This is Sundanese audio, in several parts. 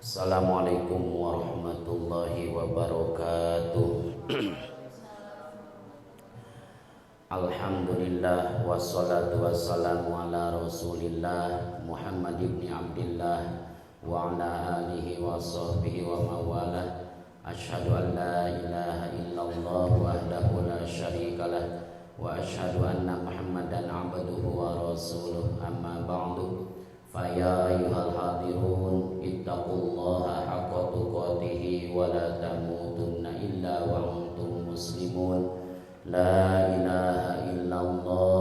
Assalamualaikum warahmatullahi wabarakatuh. Alhamdulillah wassalatu wassalamu ala Rasulillah Muhammad ibn Abdillah wa ala alihi wa sahbihi wa mawalah. Asyhadu an la ilaha illallah wahdahu la syarikalah wa asyhadu anna Muhammadan abduhu wa rasuluh. Amma ba'du. Fa ya ayyuhal hadirun ittaqullaha haqqa tuqatih wa la tamutunna illa wa antum muslimun. La ilaha illallah,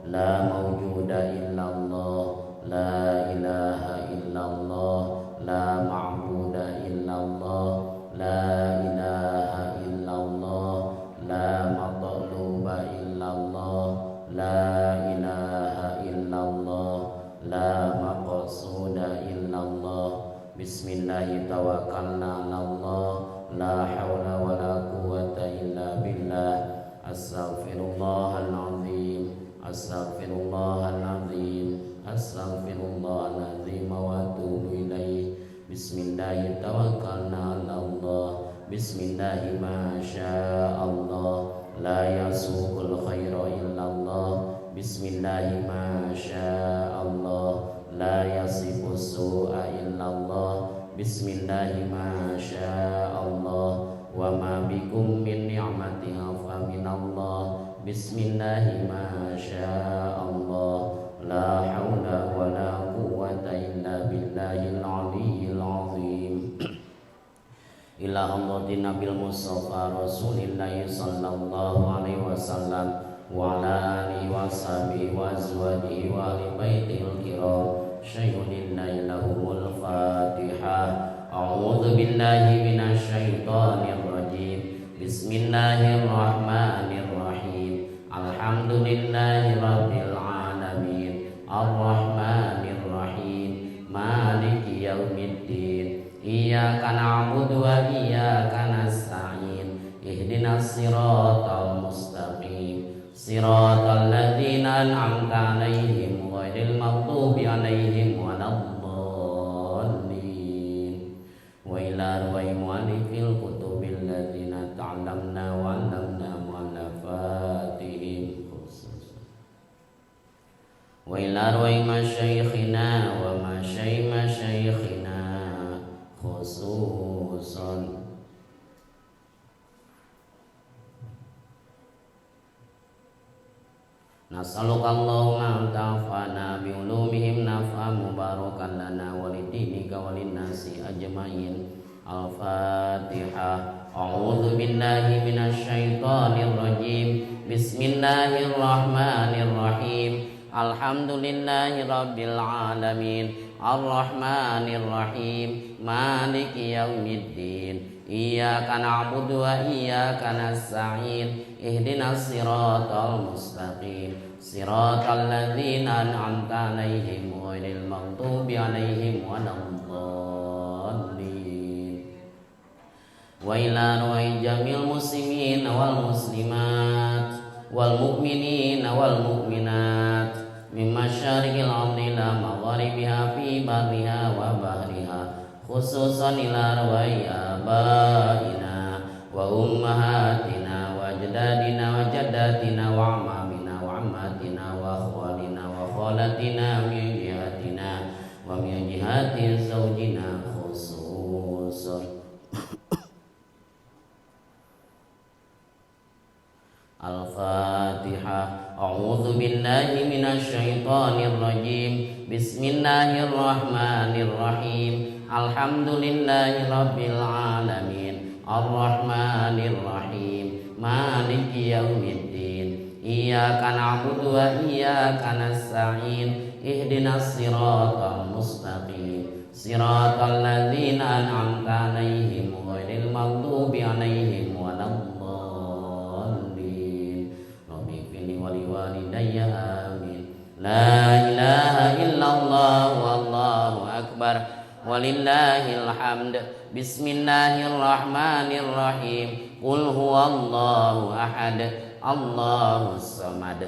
la mawjuda illallah, la ilaha illallah, la ma'buda illallah, la ilaha illallah, la matluba illallah, la ilaha illallah, la maqsuda illallah. Bismillahi tawakkalna 'alallah, la haula wala quwwata illa billah. Astaghfirullahalazim, astaghfirullahalazim, astaghfirullahalazim wa atubu ilaih. Bismillahi tawakkalna 'alallah. Bismillahi ma sya'allah, la yasuqul khaira illallah. Bismillahi ma sya'allah, la yasifus su'a illallah. Bismillahi ma sya'allah, wa ma bikum min ni'matin fa minallah. Bismillahi ma sya'allah, la haula wa la quwwata illa billahil aliyyil azim. Ila hadratin Nabil Mustafa Rasulillahi sallallahu alaihi wasallam wa ala alihi wa sahbihi wa azwajihi wa ahli baitil kiram. Syai'ulillahi lahumul Fatihah. A'udzu billahi minasyaitonir rajim. Bismillahirrahmanirrahim. Alhamdulillahi rabbil alamin. Arrahmanir rahim. Maliki yaumiddin. Iyyaka na'budu wa iyyaka nasta'in. Ihdinas siratal mustaqim. Siratal ladzina an'amta 'alaihim ghairil maghdubi 'alaihim waladdallin. Wa ila arwahi mu'allifil kutubil ladzina ta'allamna wa 'allamna mu'allafatihim khususan. Wa ila arwahi masyayikhina wa masyayikhina khususan. Nas'aluka Allahumma an ta'fana bi ulumihim naf'an mubarakan lana wa lidinika wa linnasi ajma'in. Al-Fatihah. A'udzu billahi minasyaitonir rajim. Bismillahirrahmanirrahim. Alhamdulillahi rabbil alamin. Arrahmanir rahim. Maliki yaumiddin. Iyyaka na'budu wa iyyaka nasta'in. Ihdinas siratal mustaqim. Siratal ladzina an'amta 'alaihim ghairil maghdubi 'alaihim waladdallin. Wa ila arwahi jamil muslimin wal muslimat wal mu'minina wal mu'minat min masyariqil ardi ila magharibiha fi barriha wa bahriha, khususan ila arwahi abaina wa ummahatina wa ajdadina wa jaddatina wa amamina wa ammatina wa akhwalina wa khalatina min jihatina wa min jihati zawjina khususan. Al-Fatihah. A'udzu billahi minasyaitonir rajim. Bismillahirrahmanirrahim. Alhamdulillahi rabbil alamin. Arrahmanir rahim. Maliki yaumiddin. Iyyaka na'budu wa iyyaka nasta'in. Ihdinas siratal mustaqim. Siratal ladzina an'amta 'alaihim ghairil maghdubi 'alaihim waladdallin. Wali walidayya amin. La ilaha illallah wallahu akbar walillahil hamd. Bismillahirrahmanirrahim. Qul huwallahu ahad, Allahus samad.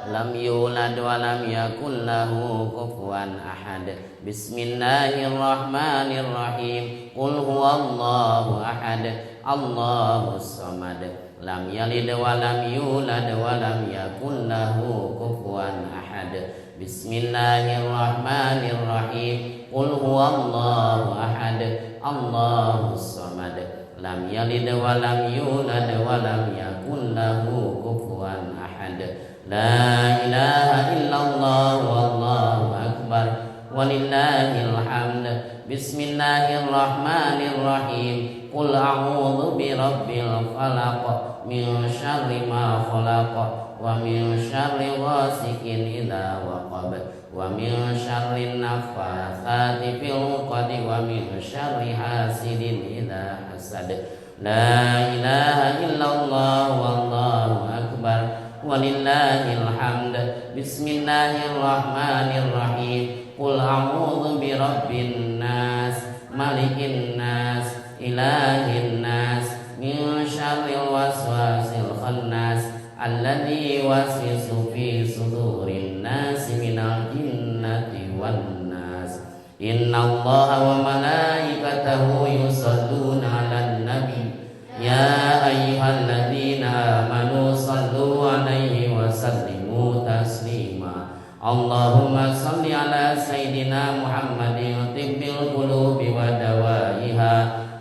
Lam yulad wa lam yakul lahu kufuwan ahad. Bismillahirrahmanirrahim. Qul huwallahu ahad, Allahus samad. Lam yalid wa lam yulad wa lam yakul lahu kufuwan ahad. Bismillahirrahmanirrahim. Qul huwallahu ahad, Allahus samad. Lam yalid wa lam yulad wa lam yakul lahu kufuwan ahad. La ilaha illallah wallahu akbar walillahil hamd. Bismillahirrahmanirrahim. Qul a'udzu birabbil falaq min syarri ma khalaq wa min syarri ghasikin idza waqab wa min syarri naffatsati fil 'uqad wa min syarri hasidin idza hasad. La ilaha illallah wallahu akbar walillahil hamd. Bismillahirrahmanirrahim. Qul a'udzu birabbin nas, malikin nas, ilahin nas, min syarril waswasil khannas alladzi yuwaswisu fi sudurin nas minal jinnati wan nas. Innallaha wa malaikatahu yusholluna 'alan nabi ya ayyuhalladzina amanu shallu 'alaihi wa sallimu taslima. Allahumma shalli ala sayyidina Muhammadin tibbil qulubi wa dawaiha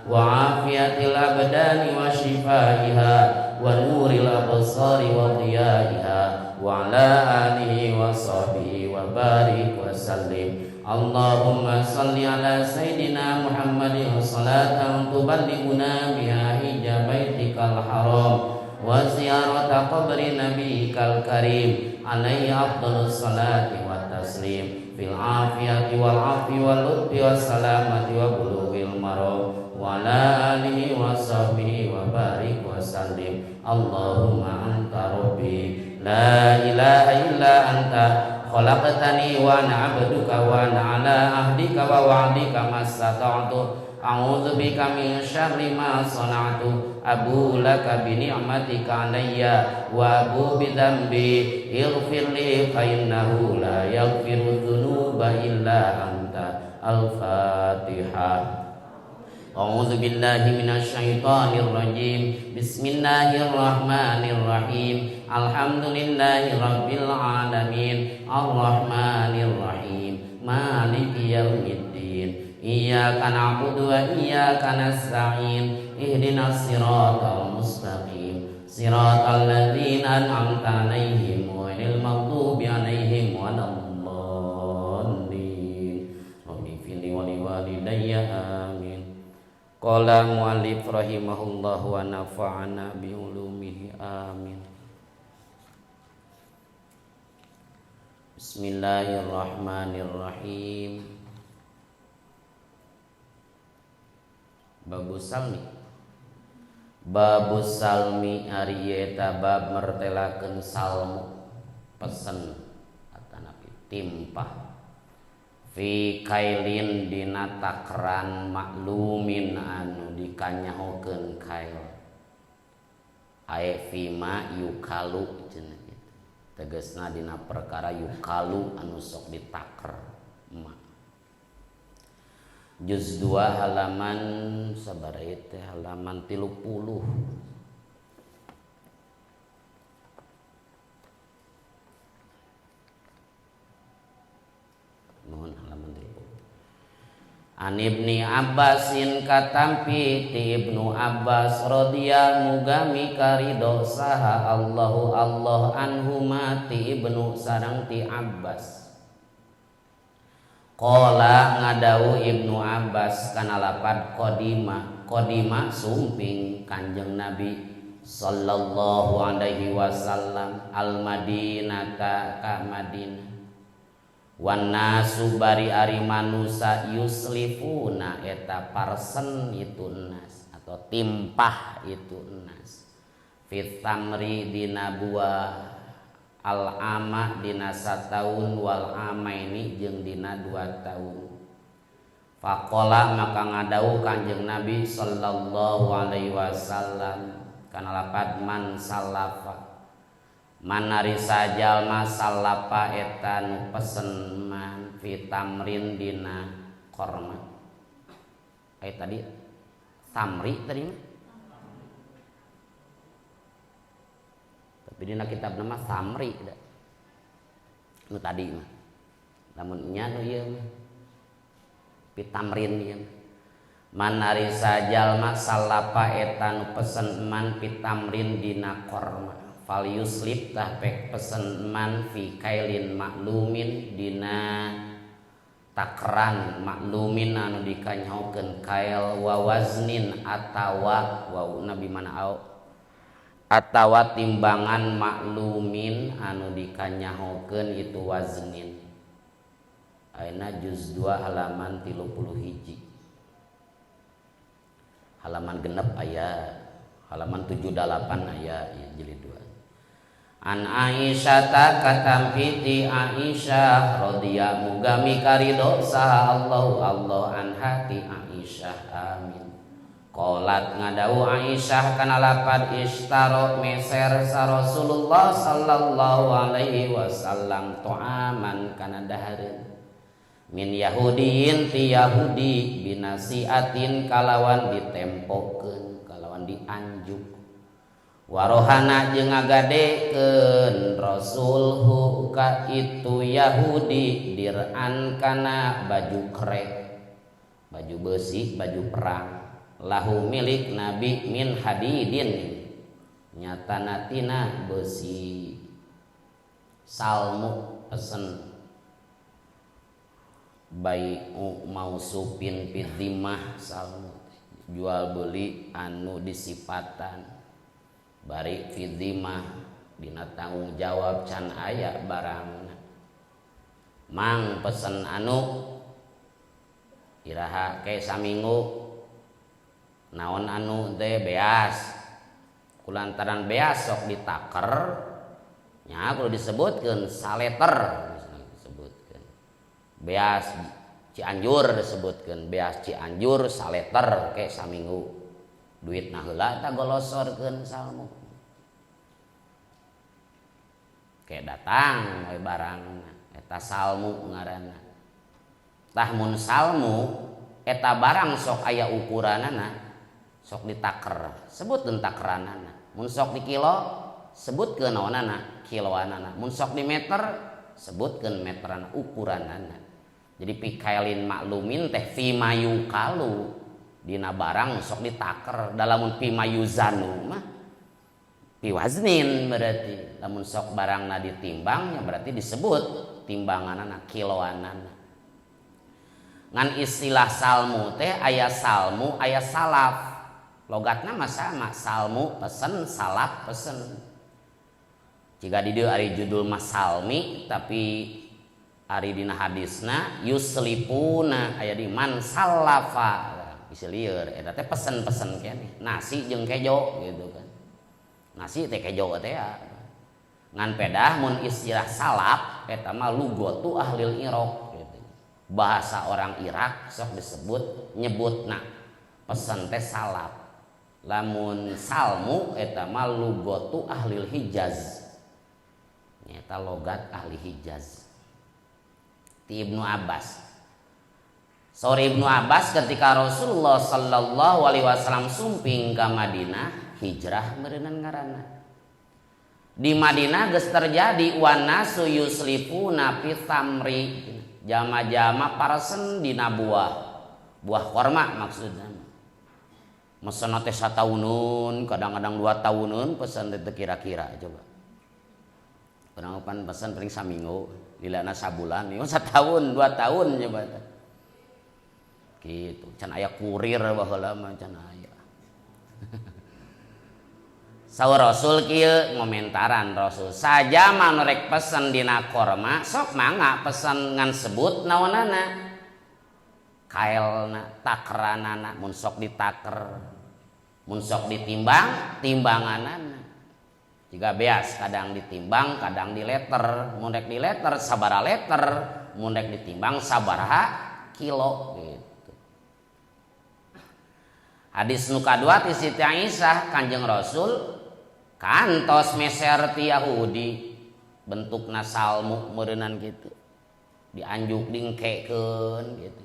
wa afiyatil abdani wa shifaiha wa nuril absari wa diyaiha wa ala alihi wa sahbihi wa barik wa sallim. Allahumma salli ala sayyidina Muhammadin salatan tuballighuna biha hijja baitikal haram wa ziyarata qabri nabiyyikal karim alaihi afdhalus salati wa taslim fil afiyati wal afi wal lutfi was salamati wa bulughil maram wa ala alihi wa sahbihi wa barik wa sallim. Allahumma anta rabbi la ilaha illa anta khalaqtani wa ana 'abduka wa ana 'ala ahdika wa wa'dika mastata'tu. A'udzu bika min syarri ma sana'tu. Abu laka bi ni'matika 'alayya wa abu bi dzambi ighfir li fa innahu la yaghfiru dzunuba illa anta. Al-Fatihah. A'udzu billahi minasyaitonir rajim. Bismillahirrahmanirrahim. Alhamdulillahi rabbil alamin. Arrahmanir rahim. Maliki yaumiddin. Iyyaka na'budu wa iyyaka nasta'in. Ihdinas siratal mustaqim. Siratal ladzina an'amta 'alaihim ghairil maghdubi 'alaihim waladdallin. Rabbi firli wa liwalidayya amin. Qala mu'allif rahimahullah wa nafa'ana bi ulumihi amin. Bismillahirrahmanirrahim. Babus Salmi. Babus Salmi ari eta bab mertelakeun salmu pesen atanapi timpah fi kailin dina takran maklumin anu dikanyahokeun kail ae fima yukalu cenah kitu tegasna dina perkara yukalu anu sok ditaker ma. Juz 2 halaman sabaraha teh halaman 30. Mohon halaman 30. An Ibni Abbasin katampi ti Ibnu Abbas radhiyallahu mugami karidho saha Allahu Allah anhuma ti Ibnu sareng ti Abbas. Qala ngadau Ibnu Abbas kana lapad qadima qadima sumping Kanjeng Nabi sallallahu alaihi wasallam al Madinata ka Madinah. Wan nasu bari ari manusa yuslifuna eta parsen itu nas atau timpah itu nas fit tamri dina buah al amah dina sataun wal amaini jeung dina 2 tahun. Faqala maka ngadau Kanjeng Nabi sallallahu alaihi wasallam kana lapad man salafa Manari sajalma salapa eta nu pesen man fi tamrin dina korma. Aya tadi tamri tadi mah. Tapi dina kitab nama samri da. Nu tadi mah. Lamun nya nu ieu mah. Pitamrin ieu mah. Manari sajalma salapa eta nu pesen man pitamrin dina korma. Fal yuslib tah pek pesen man fi kailin maklumin dina takran maklumin anu dikanyahokeun kail wa waznin atawa wauna bimana au atawa timbangan maklumin anu dikanyahokeun itu waznin. Ayeuna juz 2 halaman 31. Halaman genep aya, halaman 78 aya ya, jilid 2. An Aisyah ta katampi ti Aisyah radhiyallahu muga mikaridho saha Allah Allah anha ti Aisyah amin. Qalat ngadau Aisyah kana lapad ishtaro meser sa Rasulullah sallallahu alaihi wasallam ta'aman kana dahareun min Yahudiin ti Yahudi binasiatin kalawan ditempokeun kalawan dianjuk warohana jeung ngagadekeun Rasulhu ka itu Yahudi dir'an kana baju krek baju besi baju perang lahu milik Nabi min hadidin nyatana tina besi. Salmu pesen bai'u mausupin fidhimah salmu jual beli anu disipatan bari fidhimah dina tanggung jawab can aya barangna. Mang pesen anu iraha ke saminggu naon anu teh beas kulantaran beas sok ditaker nya kudu disebutkeun saleter misalnya disebutkeun beas Cianjur disebutkeun beas Cianjur saleter ke saminggu duitna heula eta golosorkeun salmu ke datang we barangna eta salmu ngaranna. Tah mun salmu eta barang sok aya ukuranana sok ditaker sebutkeun takeranana. Mun sok di kilo sebutkeun naonana kiloanana. Mun sok di meter sebutkeun meterana ukuranana. Jadi pikailin maklumin teh fimayu kalu dina barang sok ditaker. Dalamun pimayuzanu mah piwaznin berarti lamun sok barangna ditimbangnya berarti disebut timbanganana kiloanana. Ngan istilah salmu teh aya salmu aya salaf. Logatna mah sama, salmu pesen, salaf pesen. Jika di dieu ari judul mah salmi tapi ari dina hadisna yuslipuna aya di man salafa. Bisi lieur eta teh pesen-pesen keneh. Nasi jeung kejo gitu kan. Nasi teh kejo teh ya. Ngan pedah mun istilah salaf eta mah lugotu ahlil Iraq gitu. Bahasa orang Irak sok disebut nyebutna pesen teh salaf. Lamun salmu eta mah lugotu ahlil Hijaz. Nyata logat ahli Hijaz. Ti Ibnu Abbas. Saur Ibnu Abbas ketika Rasulullah sallallahu alaihi wasallam sumping ka Madinah, hijrah meureunnan ngaranna. Di Madinah geus terjadi wanasu yuslifuna fi tamri. Jama-jama paresen dina buah. Buah korma maksudna. Mesen teh satauneun, kadang-kadang 2 tahuneun pesen teh kira-kira coba. Urang pan pesen paling saminggu, lilana sabulan, ieu satahun, 2 tahun coba teh. Gitu, can aya kurir baheula mah can aya. Saur Rasul kieu ngomentaran Rasul, sajama nu rek pesen dina korma sok mangga pesen ngan sebut naonana. Kaelna, takranana mun sok ditaker, mun sok ditimbang, timbanganana. Jika beas kadang ditimbang, kadang dileter, mun rek dileter sabaraha leter, mun rek ditimbang sabaraha kilo gitu. Hadis nu kadua ti Siti Aisyah Kanjeng Rasul Kantos meser ti Yahudi bentukna salmu meureunnan kitu. Dianjuk dingkekeun gitu.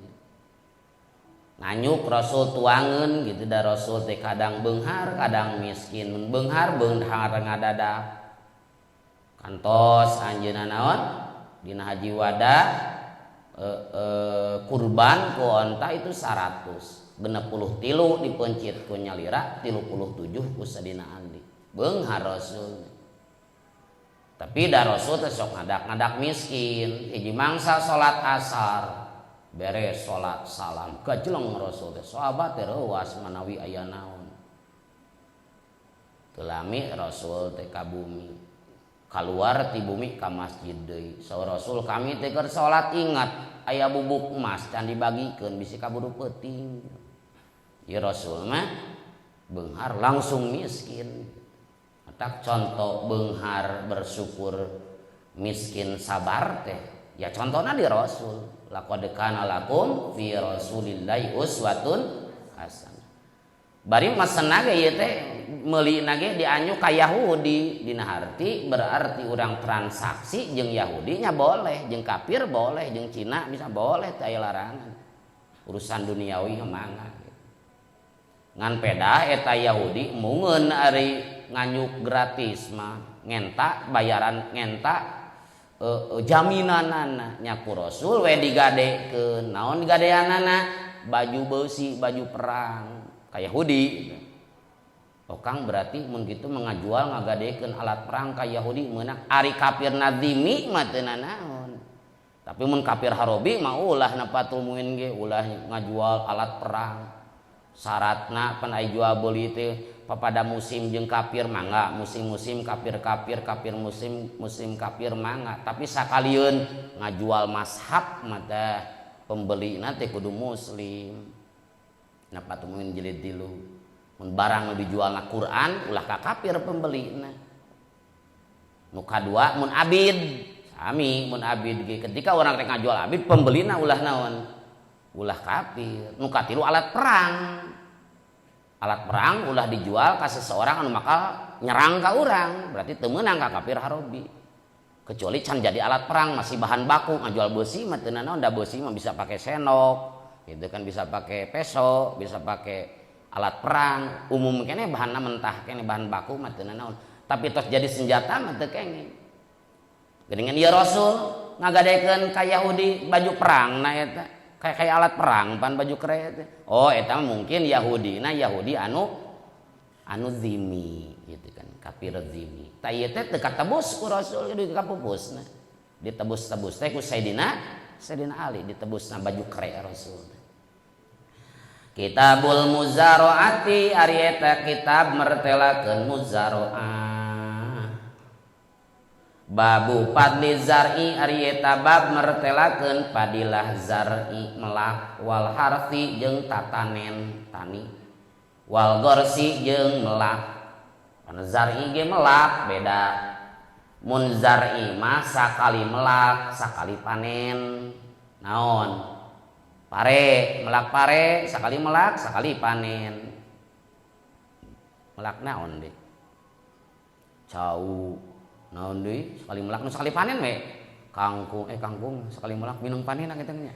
Nganyuk Rasul tuangeun gitu da Rasul teh kadang beunghar kadang miskin. Mun beunghar beunghar ngadadak. Kantos anjeunna naon dina haji wada kurban ku onta itu 163 dipencit ku nyalira 37 ku Sadina Ali. Beunghar Rasul. Tapi da Rasul teh sok ngadak-ngadak miskin. Hiji mangsa salat asar beres salat salam gajleng Rasul teh sahabat teh reuas manawi aya naon. Teu lami Rasul teh ka bumi. Kaluar ti bumi ka masjid deui. Saur Rasul kami teh keur salat ingat aya bubuk emas can dibagikeun bisi kaburu peuting. Ieu Rasul mah beunghar langsung miskin. Tak contoh beunghar bersyukur miskin sabar teh ya contohna di Rasul. Laqad kana lakum fi Rasulillahi uswatun hasanah. Bari masena ge ieu teh meulina ge dianyu ka Yahudi dina harti berarti urang transaksi jeung Yahudi nya boleh, jeung kafir boleh, jeung Cina bisa boleh teu aya larangan. Urusan duniawi mangga. Ngan pedah eta Yahudi mungeun ari nganyuk gratis mah ngenta bayaran ngenta jaminanana nya ku Rasul we digadekeun. Naon digadeanana? Baju beusi, baju perang ka Yahudi. Okang berarti mun kitu mengajual ngagadekeun alat perang ka Yahudi meunang. Ari kafir nadzimi mah teu nanaon. Tapi mun kafir harobi mah ulah napatul muin ge ulah ngajual alat perang. Syaratna pan aya jual beuli teh papada musim jeung kafir mangga, musim-musim kafir-kafir, kafir musim, musim kafir mangga. Tapi sakalieun ngajual mashab mah teh pembelina teh kudu muslim. Napatul muin jilid 3. Mun barang nu dijualna Quran ulah ka kafir pembelina. Nu kadua mun abid, sami mun abid ge ketika orang rek ngajual abid pembelina ulah naon? Ulah kafir. Nu katilu alat perang. Alat perang ulah dijual ka seseorang anu bakal nyerang ka urang, berarti teu meunang ka kafir harobi. Kecuali can jadi alat perang masih bahan baku, ngajual beusi mah teu nanaon, da beusi mah bisa pakai senok, gitu kan, bisa pakai peso, bisa pakai alat perang. Umum kene bahanna mentah kene bahan baku mah teu nanaon, tapi tos jadi senjata mah teu kenging. Geuningan ieu Rasul ngagadekeun ka Yahudi baju perang na eta kayak alat perang pan baju kere teh. Oh eta mungkin Yahudi na Yahudi anu zimi gitu kan, kafir zimi. Ta ieu teh teu katebus ku Rasul di kapupusna. Ditebus-tebus teh ku Sayyidina Ali ditebusna baju kere Rasul. Kitabul Muzaraati ari eta kitab mertelakeun muzaraah. Babu fadli zar'i ari eta bab mertelakeun padilah zar'i melak wal harfi jeung tatanen tani wal gorsi jeung melak. Kana zar'i ge melak beda. Mun zar'i mah sakali melak sakali panen. Naon? Pare, melak pare sakali melak sakali panen. Melak naon deui? Cau. Naon deui sekali melak nu sekali panen we. Kangkung kangkung sekali melak minum panen kitu nya.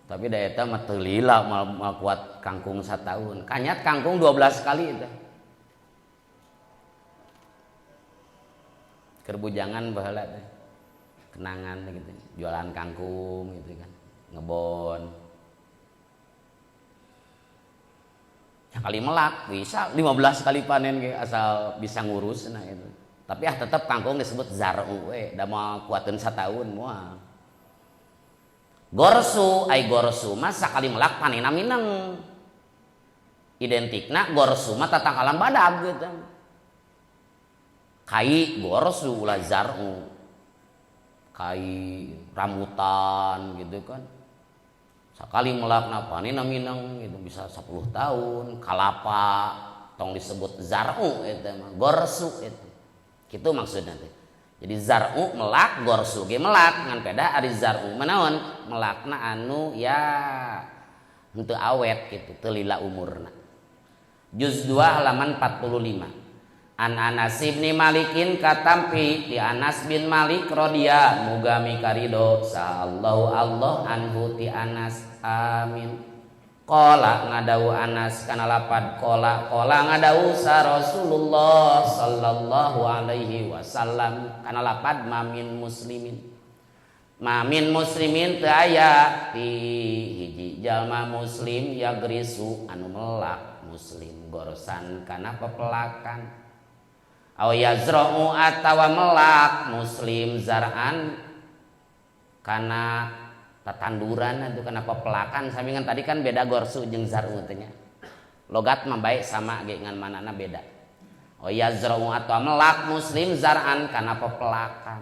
Tapi da eta mah teu lila moal kuat kangkung sataun. Kanyat kangkung 12 kali eta. Keur bujangan baheula teh. Kenangan gitu, jualan kangkung gitu kan, ngebon. Sekali melak bisa 15 kali panen ge asal bisa ngurus nah itu. Tapi tetap kangkung disebut zar'u we, da moal kuateun sataun moal. Gorsu ai gorsu mah sakali melak panenna mineng. Identikna gorsu mah tatangkalan badag gitu. Kai gorsu ulah zar'u. Kai rambutan gitu kan. Sakali melakna panenna mineng gitu bisa 10 tahun. Kalapa tong disebut zar'u eta mah, gorsu eta. Gitu maksudna teh. Jadi zar'u melak, gorsu ge melak, ngan peda ari zar'u mah naon? Melakna anu ya henteu awet gitu, teu lila umurna. Juz 2 halaman 45. An Anas bin Malikin katampi di Anas bin Malik rodiya muga mikarido sahallahu Allah anhu ti Anas amin. Qala ngadawu Anas kana lapad qala qala ngadawu sa Rasulullah sallallahu alaihi wasallam kana lapad mamin muslimin. Mamin muslimin teu aya ti hiji jalma muslim yagrisu anu melak muslim gorosan kana pepelakan. Aw yazra'u atawa melak muslim zar'an kana tatanduran itu kana pepelakan samingan tadi kan beda gorsu jeung zar'u teh nya. Logat mah bae sama ge ngan manana beda. Aw yazra'u atawa melak muslim zar'an kana pepelakan.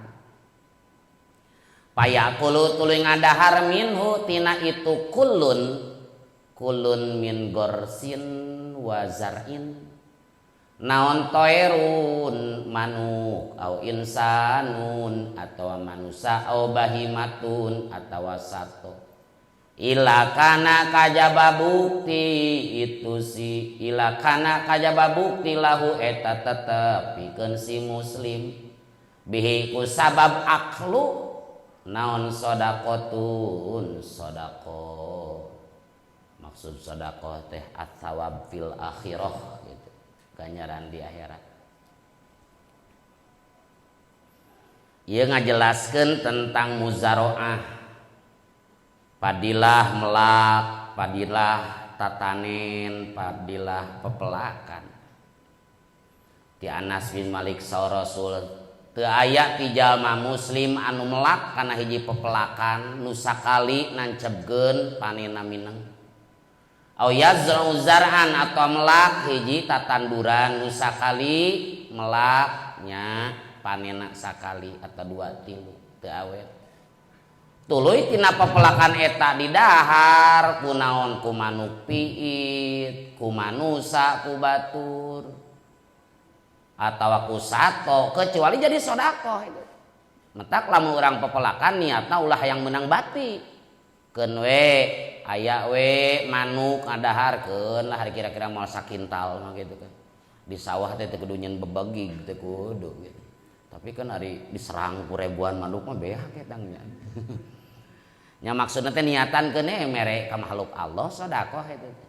Payaqulu tuluy ngadahar minhu tina itu kullun kullun min gorsin wa zar'in. Naon toerun manuk au insanun atawa manusa au bahimatun atawa sato ila kana kajaba bukti itu si ila kana kajaba bukti lahu eta tetep pikeun si muslim bihi ku sabab aklu naon sedaqatun sedaqah maksud sedaqah teh at-thawab fil akhirah gitu ganjaran di akhirat. Ieu ngajelaskeun tentang muzaroah. Padilah melak, padilah tatanen, padilah pepelakan. Ti Anas bin Malik saur Rasul teu aya ti jalma muslim anu melak kana hiji pepelakan nu sakali nancebkeun panena mineng. Au yazra'u zar'an atau melak hiji tatanduran nu sakali melaknya panena sakali atau dua tilu teu awet. Tuluy tina pepelakan eta didahar ku naon ku manuk piit, ku manusa, ku batur atawa ku sato kecuali jadi sedekah itu. Mentak lamun urang pepelakan niatna ulah yang menang bati. Keun we aya we manuk ngadaharkeun lah kira-kira moal sakintal mah gitu kan. Di sawah teh teu kudu nyeun bebegig teu kudu gitu. Tapi kan ari diserang ku ribuan manuk mah beak eta nya. Nya maksudna teh niatan keun mere ka makhluk Allah sedekah eta teh.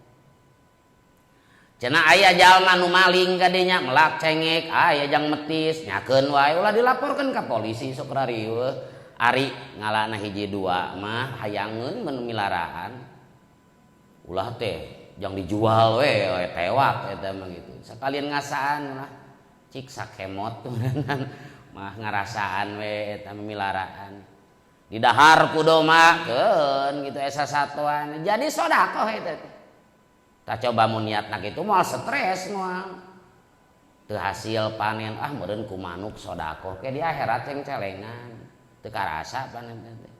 Cenah aya jalma nu maling kadinya melak cengek aya jang metis nyakeun wae ulah dilaporkeun ka polisi sok rariweuh. Ari ngalana hiji dua mah hayangeun mun milaraan. Ulah teh jang dijual we tewak eta mah gitu. Sakalian ngasaan lah cik sakemot mah ngarasaan we eta milaraan. Didahar ku doma keun gitu esa satuan. Jadi sedekah eta teh. Tah coba mun niatna kitu moal stres moal. Teu hasil panen ah meureun ku manuk sedekah ke di akhirat ceng celengan. Teu karasa panen teh.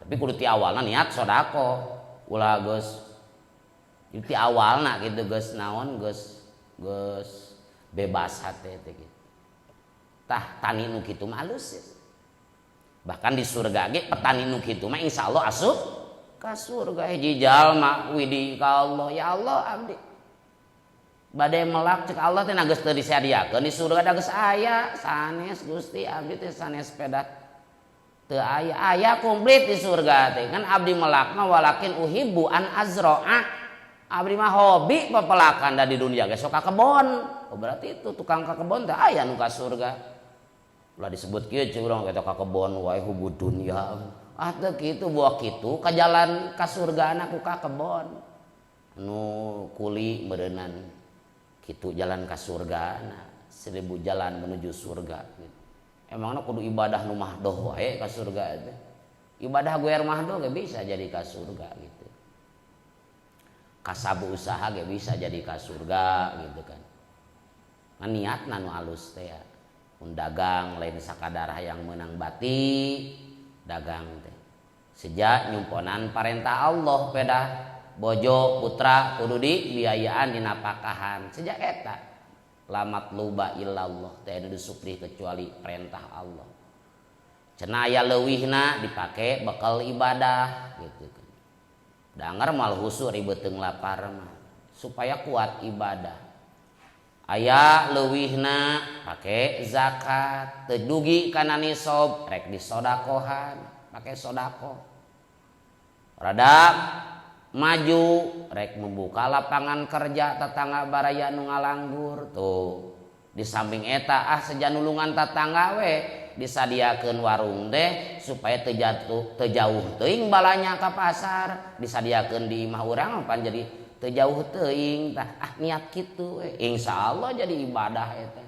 Tapi kudu ti awalna niat sedekah. Ulah geus ti awalna gitu geus naon geus geus bebas hate teh gitu. Tah tani nu kitu mah alus. Bahkan di surga ge petani nu kitu mah insyaallah asup ka surga. Hiji jalma widi ka Allah, ya Allah abdi bade melak cek Allah teh geus teu disadiakeun di surga da geus aya sanes Gusti abdi teh sanes pedat teu aya aya komplit di surga teh kan abdi melak mah walakin uhibbu an azra'a abdi mah hobi pepelakan da di dunia ge sok ka kebon. Oh berarti itu tukang ka kebon teh aya nu ka surga. Ulah disebut kieu cek urang eta ka kebon wae hubud dunya. Ah teu kitu buah kitu ka jalan ka surgana ku ka kebon. Nu kuli meureunnan kitu jalan ka surgana, 1000 jalan menuju surga gitu. Emangna kudu ibadah nu mahdoh wae ka surga teh. Ibadah guer mahdoh ge bisa jadi ka surga gitu. Kasabu usaha ge bisa jadi ka surga gitu kan. Ngan niatna nu alus teh ya. Mun dagang lain sakadar hayang meunang bati dagang teh. Sejak nyumponan parentah Allah pedah bojo putra kudu dibiayaan dinapakahan. Sejak eta lamat luba illallah teh anu disuprih kecuali perintah Allah. Cenah aya leuwihna dipake bekal ibadah gitu kan. Dangar mal husu ribeuteung lapar mah supaya kuat ibadah. Aya leuwihna pake zakat, teu dugi kana nisab rek disodakohan, pake sodakoh. Rada maju rek membuka lapangan kerja tetangga baraya nu ngalanggur tuh. Di samping eta ah sejanulungan tetangga we disadiakeun warung teh supaya teu jatuh teu jauh teuing balanya ka pasar, disadiakeun di imah urang pan jadi teu jauh teuing tah ah niat kitu we insyaallah jadi ibadah eta.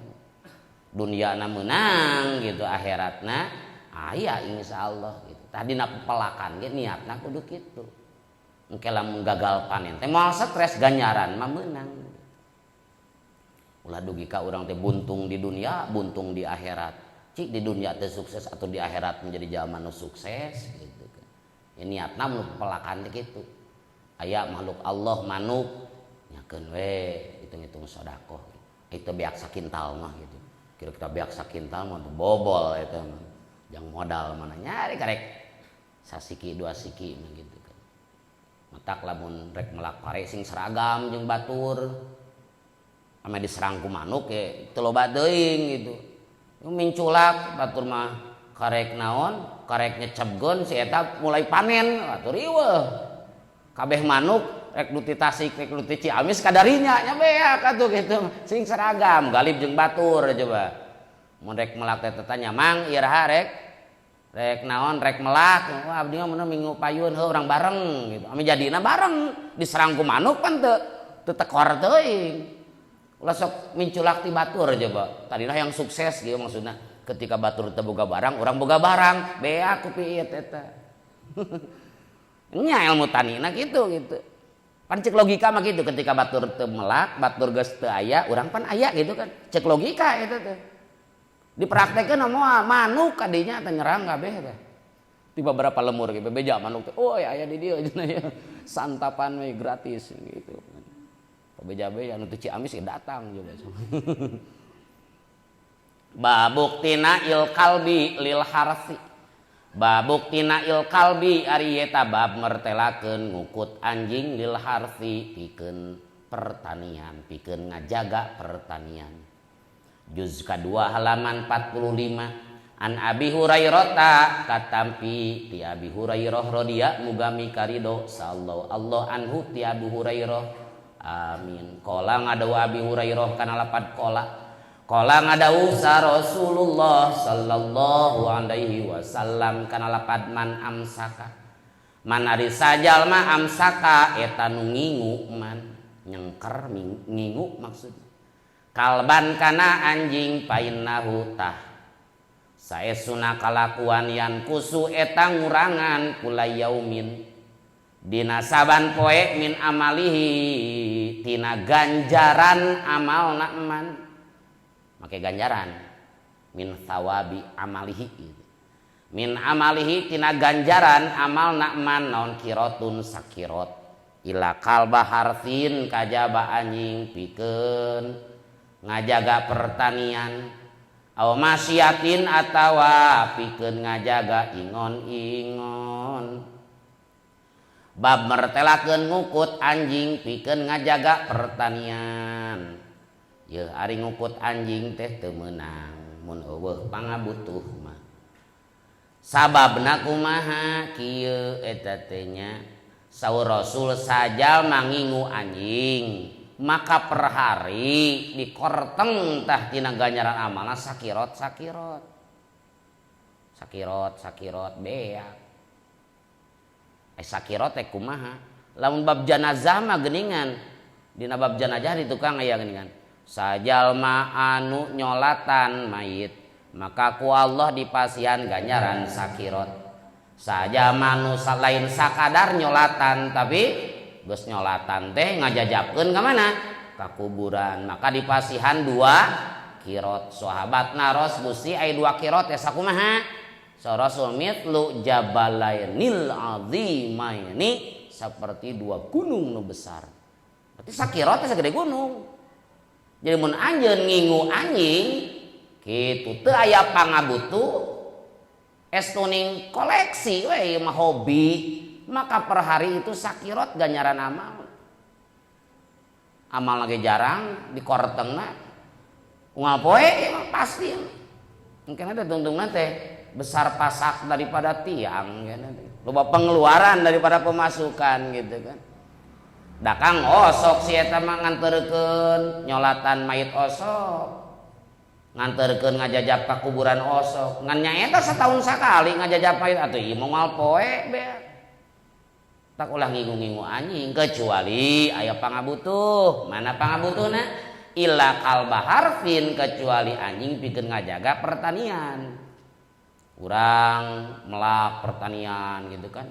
Duniana meunang gitu akhiratna aya insyaallah gitu. Tah dina pepelakan ge niatna kudu kitu. Engke lamun gagal panen teh moal stres ganjaran mah meunang. Ulah dugi ka urang teh buntung di dunia, buntung di akhirat. Cik di dunia teh sukses atau di akhirat menjadi jalma nu sukses gitu kan. Ya niatna mun pepelakan teh kitu. Aya makhluk Allah manuk nyakeun we hitung-hitung sedekah. Itu beak sakintal mah gitu. Kira-kira beak sakintal mah bobol eta mah. Jang modal mana nyari karek sasiki dua siki mah gitu kan. Matak lamun rek melak pare sing seragam jeung batur. Ame diserang ku manuk ye teu loba teuing gitu. Minculak batur mah karek naon, karek nyecebkeun si eta mulai panen batur riweuh. Kabeh manuk rek nu ti Tasik rek nu ti Ciamis kadarinya nya beak atuh gitu. Sing seragam galib jeung batur coba. Mun rek melak teh tanya mang iraha rek rek naon rek melak, wah abdi mah mun minggu payun heuh urang bareng gitu. Ame jadina bareng diserang ku manuk pan teu tekor teuing. Ulah sok minculak ti batur coba. Tadina yang sukses gitu maksudna. Ketika batur teu boga barang, urang boga barang, beak ku piit eta. Nya ilmu tanina kitu gitu. Pan cek logika mah kitu ketika batur teu melak, batur geus teu aya, urang pan aya gitu kan. Cek logika eta teh. Dipraktekeun mah manuk kadinya teh nyerang kabeh teh. Di beberapa lemur ge bebeja manuk teh, oh aya di dieu cenah ya. Santapan we gratis gitu. Beja-beja anu teu Ciamis ge datang coba. Babuktina il kalbi lil harsi. Babuktina il kalbi ari eta bab mertelakeun ngukut anjing lil harsi pikeun pertanian, pikeun ngajaga pertanian. Juz kadua halaman 45. An Abi Hurairah katampi ti Abi Hurairah radhiyallahu muga mikarido sallallahu Allah anhu ti Abi Hurairah. Amin. Qala ngadawu Abi Hurairah kana lapad qala. Qala ngadawu sa Rasulullah sallallahu alaihi wasallam kana lapad man amsaka. Man ari sajalma amsaka eta nu ngingu man nyengker ngingu maksudna. Kalban kana anjing painnahu tah. Saesuna kalakuan yan kusu eta ngurangan kula yaumin. Dina saban poe min amalihi tina ganjaran amalna man. Make ganjaran min thawabi amalihi gitu. Min amalihi tina ganjaran amalna man naon kirotun sakirot ila kalba harsin kajaba anjing pikeun ngajaga pertanian aw masyatin atawa pikeun ngajaga ingon-ingon. Bab mertelakeun ngukut anjing pikeun ngajaga pertanian. Yeuh ari ngukut anjing teh teu meunang mun eueuh pangabutuh mah. Sababna kumaha kieu eta teh nya saur Rasul sajalma ngingu anjing maka per hari dikorteng tah tina ganjaran amalna sakirot sakirot. Sakirot sakirot beak. Sakirot teh kumaha? Lamun bab janazah mah geuningan. Dina bab janazah di tukang aya geuningan. Sajalma anu nyolatan mayit maka ku Allah dipasihan ganjaran sakirot. Sajalma anu lain sakadar nyolatan tapi geus nyolatan teh ngajajapkeun ka mana? Ka kuburan. Maka dipasihan 2 kirot. Sahabat naros Gusti aya 2 kirot teh sakumaha? Rasul mitlu jabalainil azimaini seperti 2 gunung nu besar. Berarti sakirot teh sagede gunung. Jadi mun anjeun ngingu anjing kitu teu aya pangabutuh estuning koleksi we mah hobi, maka per hari itu sakirot ganjaran amal. Amal lagi jarang dikortengna Unggal poe emang pasti. Mungkin ada tungtungna teh besar pasak daripada tiang kan. Loba pengeluaran daripada pemasukan gitu kan. Dakang osok si eta mah nganterkeun nyolatan mayit osok. Nganterkeun ngajajap ka kuburan osok. Ngan nyaeta setahun sakali ngajajap mayit atuh ieu moal poe beak. Tak ulah ngingu-ngingu anjing kecuali aya pangabutuh. Mana pangabutuhna? Illa kalba harfin, kecuali anjing pikeun ngajaga pertanian. Urang melak pertanian gitu kan.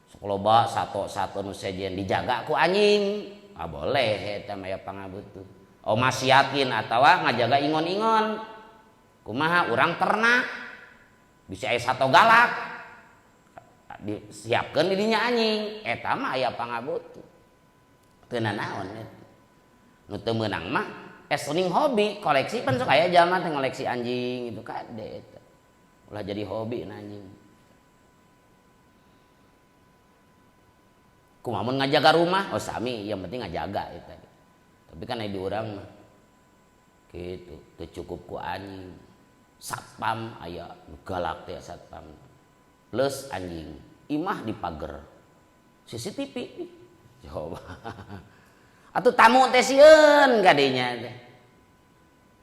Sok loba sato-sato nu sejen dijaga ku anjing. Ah boleh eta mah aya pangabutuh. Oh masiatin atawa ngajaga ingon-ingon. Kumaha urang ternak bisa aya sato galak. Disiapkeun di dinya anjing, eta mah aya pangabutuh. Teu nanaon eta. Nu teu meunang mah esuning hobi, koleksi pan sok aya jalma teh ngoleksi anjing gitu kade eta. Ulah jadi hobi na anjing. Kumaha mun ngajaga rumah? Oh sami, yang penting ngajaga eta. Tapi kan di urang mah kitu, teu cukup ku anjing. Satpam aya nu galak teh satpam. Plus anjing, imah di pager. CCTV. Coba. Atuh tamu teh sieun kadinya teh.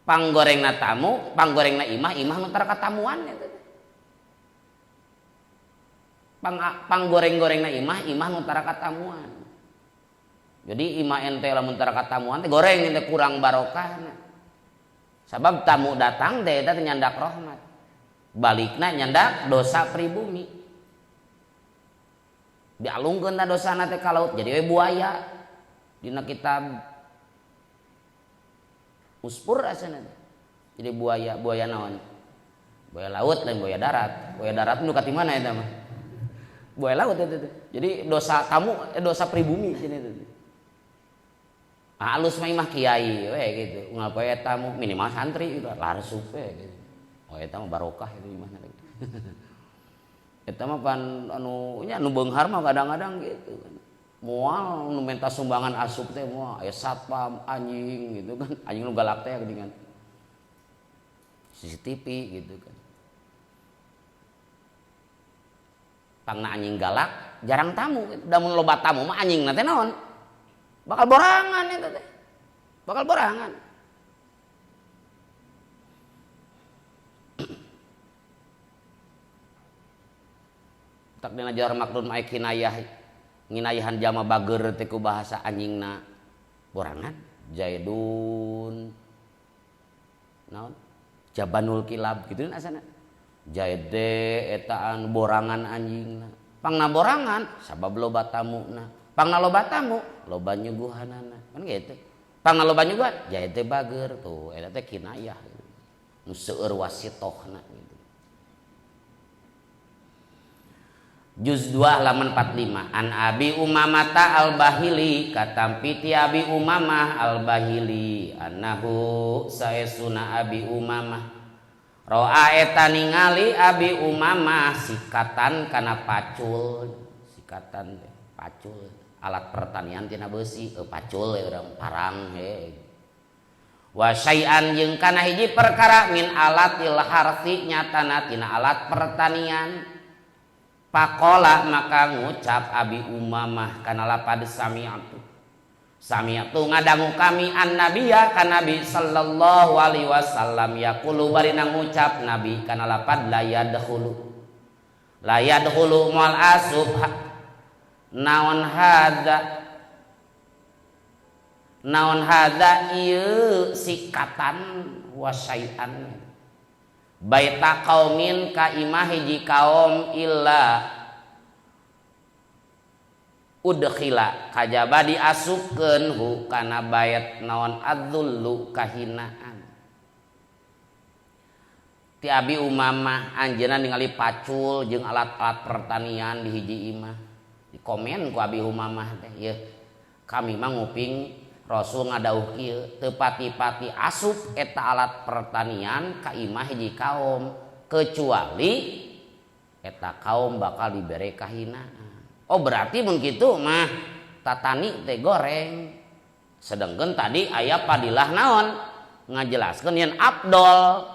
Panggorengna tamu, panggorengna imah, imah nu tara katamuan eta teh. Panggoreng-gorengna imah, imah nu tara katamuan. Jadi imah ente lamun tara katamuan teh goreng ente kurang barokahna. Sabab tamu datang teh eta teh nyandak rahmat. Balikna nyandak dosa pribumi. Dialungkeun ta dosana teh ka laut jadi we buaya. Dina kitab Uspur asana teh. Jadi buaya, buaya naon? Buaya laut lain buaya darat. Buaya darat nu ka mana eta mah? Buaya laut eta teh. Jadi dosa tamu, dosa pribumi cenah eta teh. Halus mah imah kiai we gitu. Ngapain tamu minimal santri gitu, larsup we gitu. Oh eta mah barokah itu imahna lagi. Eta mah pan anu nya nu beunghar mah kadang-kadang gitu kan. Moal nu minta sumbangan asup teh moal aya satpam anjing gitu kan. Anjing nu galak teh geuningan. CCTV gitu kan. Pangna anjing galak jarang tamu gitu. Da mun loba tamu mah anjingna teh naon? Bakal borangan eta teh. Bakal borangan. Tak dina jar makdun mae kinayah nginayahan jama bager teh ku bahasa anjingna borangan jaidun naon jabanul kilab kitu asana jaide etaan borangan anjingna pangna borangan sabab loba tamuna pangna loba tamu loba nyuguhanana kan gitu pangna loba nyuguhan jaide bager tuh eta teh kinayah nu seueur wasitohna gitu. Juz 2 halaman 45. An Abi Umamata Al-Bahili katampi ti Abi Umamah Al-Bahili annahu saesuna Abi Umamah roa eta ningali Abi Umamah sikatan kana pacul, sikatan teh pacul alat pertanian tina beusi, pacul ya urang parang he. Wa syai'an jeung kana hiji perkara min alatil harsi nyatana tina alat pertanian. Pakola maka ngucap Abi Umamah kana lapad sami'atu. Sami'atu ngadangu kami an-nabiyya ka Nabi sallallahu alaihi wasallam yaqulu barina ngucap Nabi kana lapad la yadkhulu. La yadkhulu moal asub naon hadza. Naon hadza ieu sikatan wasai'an. Baita qaumin ka imah hiji kaum illa udkhila kajaba diasupkeun hu kana bait naon adzullu kahinaan. Ti Abi Umamah anjeunna ningali pacul jeung alat-alat pertanian di hiji imah. Dikomen ku Abi Umamah teh, yeuh kami mah nguping Rasul ngadauh kieu teu pati-pati asup eta alat pertanian ka imah hiji kaum kecuali eta kaum bakal dibere kahinaan. Oh berarti mun kitu mah tatani teh goreng. Sedengkeun tadi aya padilah naon? Ngajelaskeun yen abdol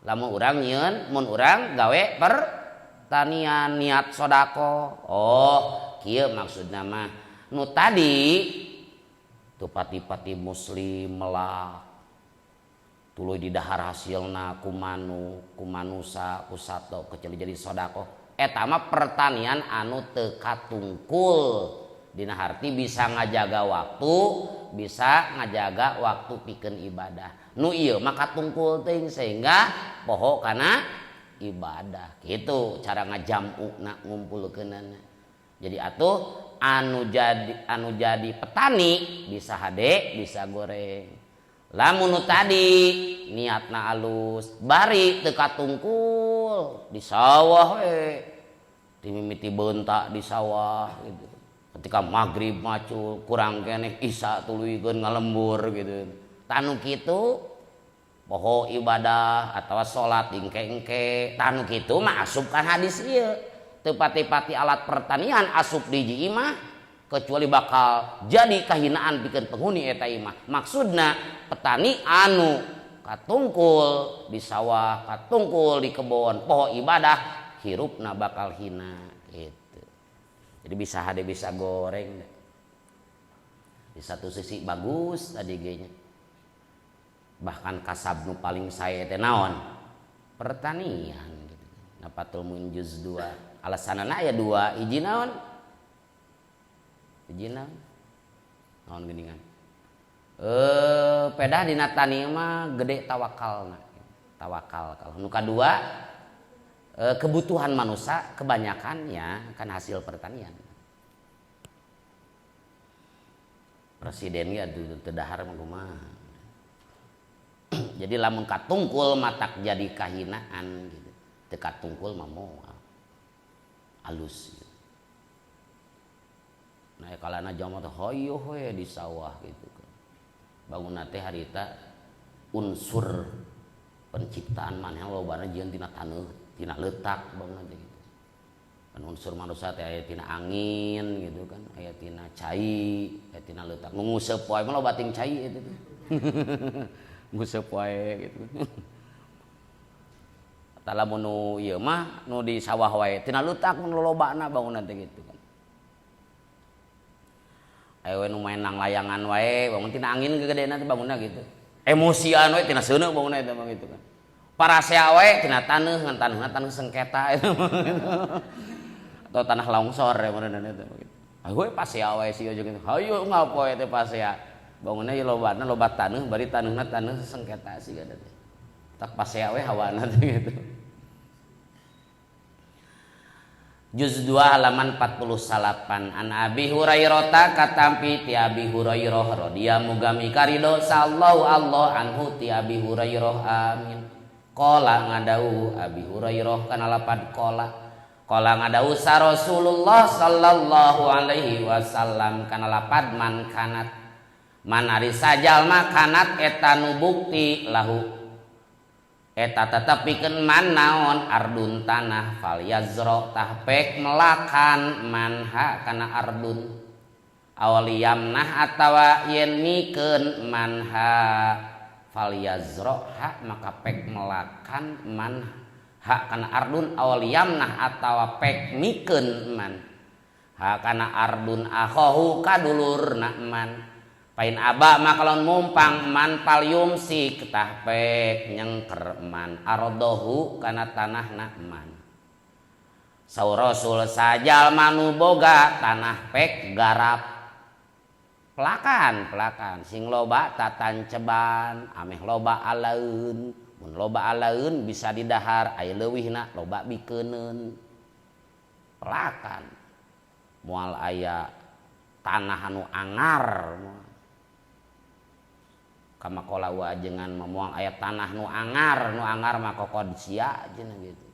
lamun urang nyieun mun urang gawe pertanian niat sedekah. Oh, kieu maksudna mah. Nu tadi teu pati-pati muslim melak tuluy didahar hasilna ku manuk, ku manusa, ku sato kecuali jadi sedekah. Eta mah pertanian anu teu katungkul. Dina harti bisa ngajaga waktu, bisa ngajaga waktu pikeun ibadah. Nu ieu mah katungkul teuing sehingga poho kana ibadah. Kitu cara ngajamukna ngumpulkeunana. Jadi atuh anu jadi petani bisa hade, bisa goreng. Lamun nu tadi niatna alus, bari teu katungkul di sawah we. Dimimiti beunta di sawah gitu. Ketika maghrib macul kurang keneh isya tuluykeun ngalembur gitu. Tanu kitu poho ibadah atawa salat engke-engke. Tanu kitu mah asup kan hadis ieu. Teu pati-pati alat pertanian asup di hiji imah kecuali bakal jadi kahinaan pikeun penghuni eta imah. Maksudna petani anu katungkul di sawah, katungkul di kebon, poho ibadah hirupna bakal hina gitu. Jadi bisa hade bisa goreng. Di satu sisi bagus tadi ge nya. Bahkan kasab nu paling sae teh naon? Pertanian gitu. Nafatul Muin juz 2. Alasanana aya 2, hiji naon? Hiji naon? Naon geuningan? Pedah dina tani mah gede tawakalna. Tawakal kalau nu kadua kebutuhan manusia kebanyakannya kan hasil pertanian. Presiden ge atuh teu dahar mah kumaha. Jadi lamun katungkul matak jadi kahinaan gitu. Teu katungkul mah moal. Alus gitu. Nah kalana jalma teh hoyeuh we di sawah gitu kan. Bangunna teh harita unsur penciptaan maneh lobana jieun tina taneuh, tina leutak bangunna teh gitu. Kan unsur manusia teh aya tina angin gitu kan, aya tina cai, aya tina leutak. Nu nguseup wae mah loba ting cai itu teh. Nguseup wae gitu. Tah lamun nu ieu mah nu di sawah wae tina leutak mun lolobana bangunan teh gitu kan. Aya we nu main nang layangan wae bangun tina angin gegedena teh bangunna gitu. Emosian we tina seuneu bangunna eta mah gitu kan. Parasea wae tina taneuh ngan taneuhna taneuh sengketa eta mah gitu. Atau tanah longsor ya meureun eta mah gitu. Hayu we pasea wae sieun jeung hayu ngapoe teh pasea. Bangunna ieu lobana loba taneuh bari taneuhna taneuh sengketa siga teh. Tak pasea we hawana teh gitu. Juz 2 halaman 48. An Abi Hurairah katampi ti Abi Hurairah radhiyallahu muga mikaridho sallallahu Allah anhu ti Abi Hurairah amin. Qala ngadau Abi Hurairah kana lapad qala. Qala ngadau sa Rasulullah sallallahu alaihi wasallam kana lapad man kanat. Man ari sajalma kanat eta nu bukti lahu eta tetep pikeun man naon ardun tanah fal yazro tahpek melakan manha kana ardun awliyamnah atawa yen mikeun manha fal yazro ha maka pek melakan man ha kana ardun awliyamnah atawa pek mikeun man ha kana ardun akhahu kadulurna man pain aba makalon mumpang man palyumsik tahpek nyengker man ardohu kana tanahna man. Saur Rasul sajal manu boga tanah pek garap pelakan pelakan sing loba tatanceban ameh loba alaeun mun loba alaeun bisa didahar aya leuwihna loba bikeuneun pelakan moal aya tanah anu angar kamakola wa ajengan memuang aya tanah nu angar mah kokod sia cenah gitu.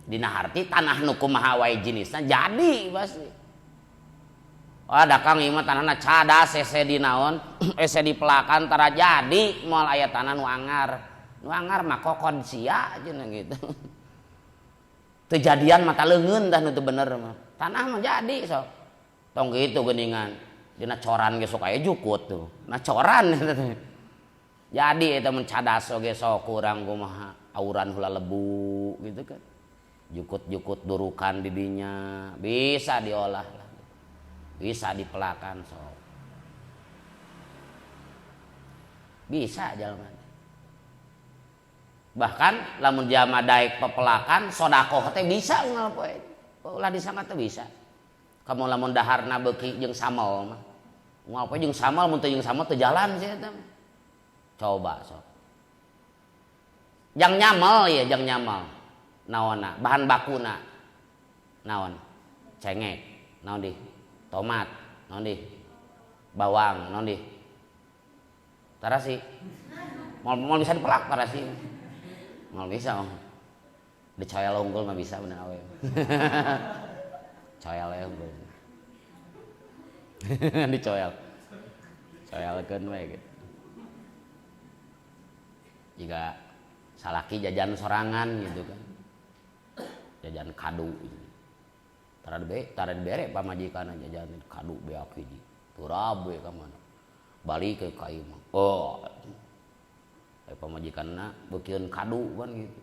Dina harti tanah nu kumaha wae jenisna jadi pasti. Wah da Kang ieu mah tanahna cadas hese di naon hese dipelakan tara jadi moal aya tanah nu angar. Nu angar mah kokod sia cenah gitu. Teu jadian mah taleungeun tah nu teu bener mah. Tanah mah jadi sok. Tong kitu geuningan. Dina coran ge sok aya jukut tuh. Nah coran eta teh. Jadi eta mun cadas oge sok kurang kumaha auran heula lebu gitu kan. Jukut-jukut durukan di dinya bisa diolah lah. Bisa dipelakan sok. Bisa jalma. Bahkan lamun jalma daek pepelakan sodakoh teh bisa unggal poe. Ulah disangka teh bisa. Kamu lamun daharna beuki jeung samel mah. Unggal poe jeung samel mun teu jeung samel teu jalan sih eta mah. Coba sok. Jang nyamel ya, jang nyamel. Naonna, bahan bakuna. Naon? Cengek, naon di? Tomat, naon di? Bawang, naon di? Tarasi. Moal bisa dipelak tarasi. Moal bisa. Oh. Dicoel unggul mah bisa bener awe. Coel we unggul. Dicoel. Coelkeun we gitu. Jika salaki jajan sorangan gitu kan. Jajan kadu gitu. Tara dibere pamajikanna jajan kadu beak hiji. Turab we ka mana. Balik ke ka ieu mah. Oh. Pamajikanna beukeun kadu kan gitu.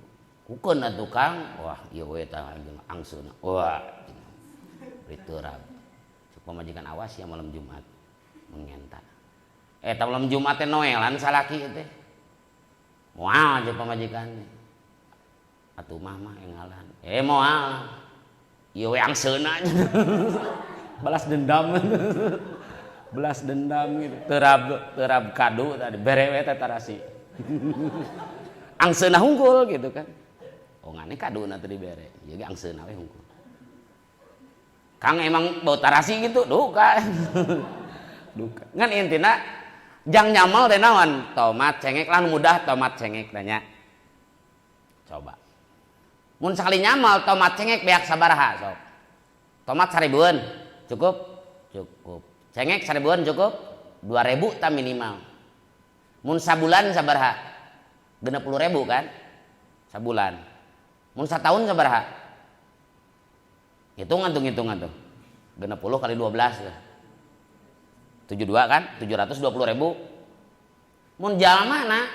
Kukeun atuh Kang. Wah, ieu we tah jeung angseuna. Wah. Diterab. Cek pamajikan awas ya malam Jumat mengenta. Eta malam Jumat teh noelan salaki teh. Moal jeung pamajikan. Atuh mah mah engalan. Moal. Ieu we angseuna. Balas dendam. Belas dendam gitu. Terab kadu tadi bere we teh tarasi. Angseuna hungkul gitu kan. Oh ngane kaduna teh dibere. Ieu ge angseuna we hungkul. Kang emang bau tarasi gitu, duka. Duka. Ngan intina jang nyamel teh naon? Tomat cengek lah mudah tomat cengek tanya. Coba. Mun sakali nyamel tomat cengek beak sabaraha sok. Tomat 1000-an cukup? Cukup. Cengek 1000-an cukup? 2000 ta minimal. Mun sabulan sabaraha? 60.000 kan? Sabulan. Mun sataun sabaraha? Hitungan tuh, hitungan tuh. 60 kali 12 ya. 72 kan? 720.000. Mun jalma na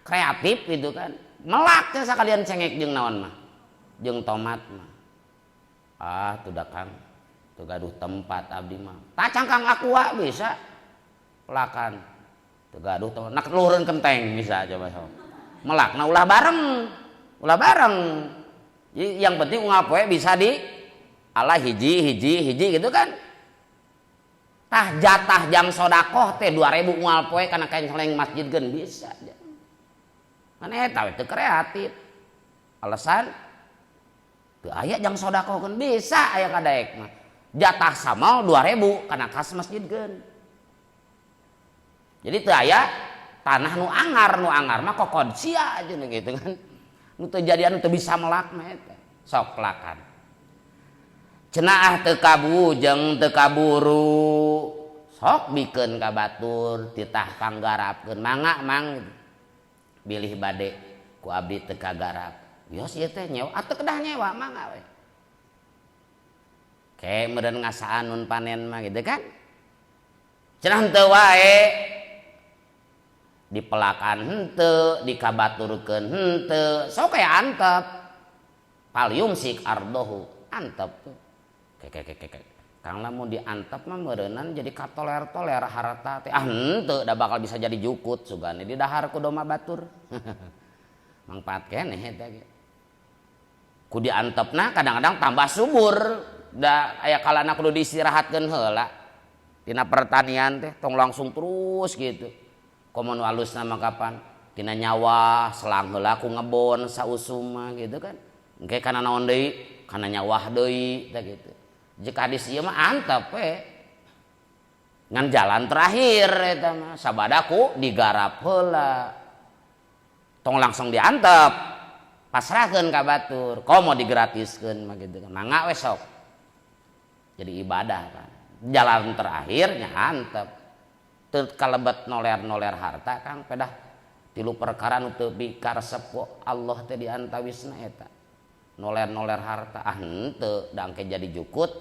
kreatif gitu kan. Melak teh sakalian cengek jeung naon mah? Jeung tomat mah. Ah, tuh dah Kang. Teu gaduh tempat abdi mah. Tah cangkang aqua bisa. Pelakan. Teu gaduh tempat. Nak luhureun kenteng bisa coba sok. Melakna ulah bareng. Ulah bareng. Jadi yang penting unggal poe bisa di ala hiji hiji hiji gitu kan. Tah jatah jam sodakoh teh 2000 unggal poe kana kain soleng masjid geun bisa. Kan eta we teu kreatif. Alasan teu aya jang sodakoh geun bisa aya kadaek mah. Jatah samal 2000 kana kas masjid geun. Jadi teu aya tanah nu angar, nu angar mah kokod sia aja gitu kan. Nu teu jadian teu bisa melak mah eta. Sok pelakan. Cenah teu kabujeng teu kaburu. Sok bikeun ka batur titah panggarapkeun mangga mang bilih bade ku abdi teu kagarap. Wios ieu teh nyewa atuh kedah nyewa mangga we. Ke meureun ngasaan nun panen mah gitu kan. Cenah henteu wae. Dipelakan henteu, dikabaturkeun henteu, sok aya antep. Palyumsik ardohu, antep tuh. Ke ke ke ke. Kang lamun diantep mah meureunnan jadi katoler-toler harta teh. Ah henteu da bakal bisa jadi jukut sugane didahar ku domba batur. Mangpaat keneh eta ge. Ku diantepna kadang-kadang tambah subur. Da aya kalana kudu diistirahatkeun heula. Dina pertanian teh tong langsung terus gitu. Komo nu alusna mah kapan? Tina nyawah selang heula ku ngebon sausum mah gitu kan. Engke kana naon deui? Kana nyawah deui teh gitu. Jika hadis ieu mah antep we. Ngan jalan terakhir eta mah sabadaku digarap heula. Tong langsung diantep. Pasrahkeun ka batur. Komo digratiskeun mah gitu kan. Mangga we sok. Jadi ibadah kan. Jalan terakhirnya antep. Teu kalebet noler-noler harta Kang pedah tilu perkara nu teu bikaresep ku Allah teh diantawisna eta. Noler-noler harta ah henteu da engke jadi jukut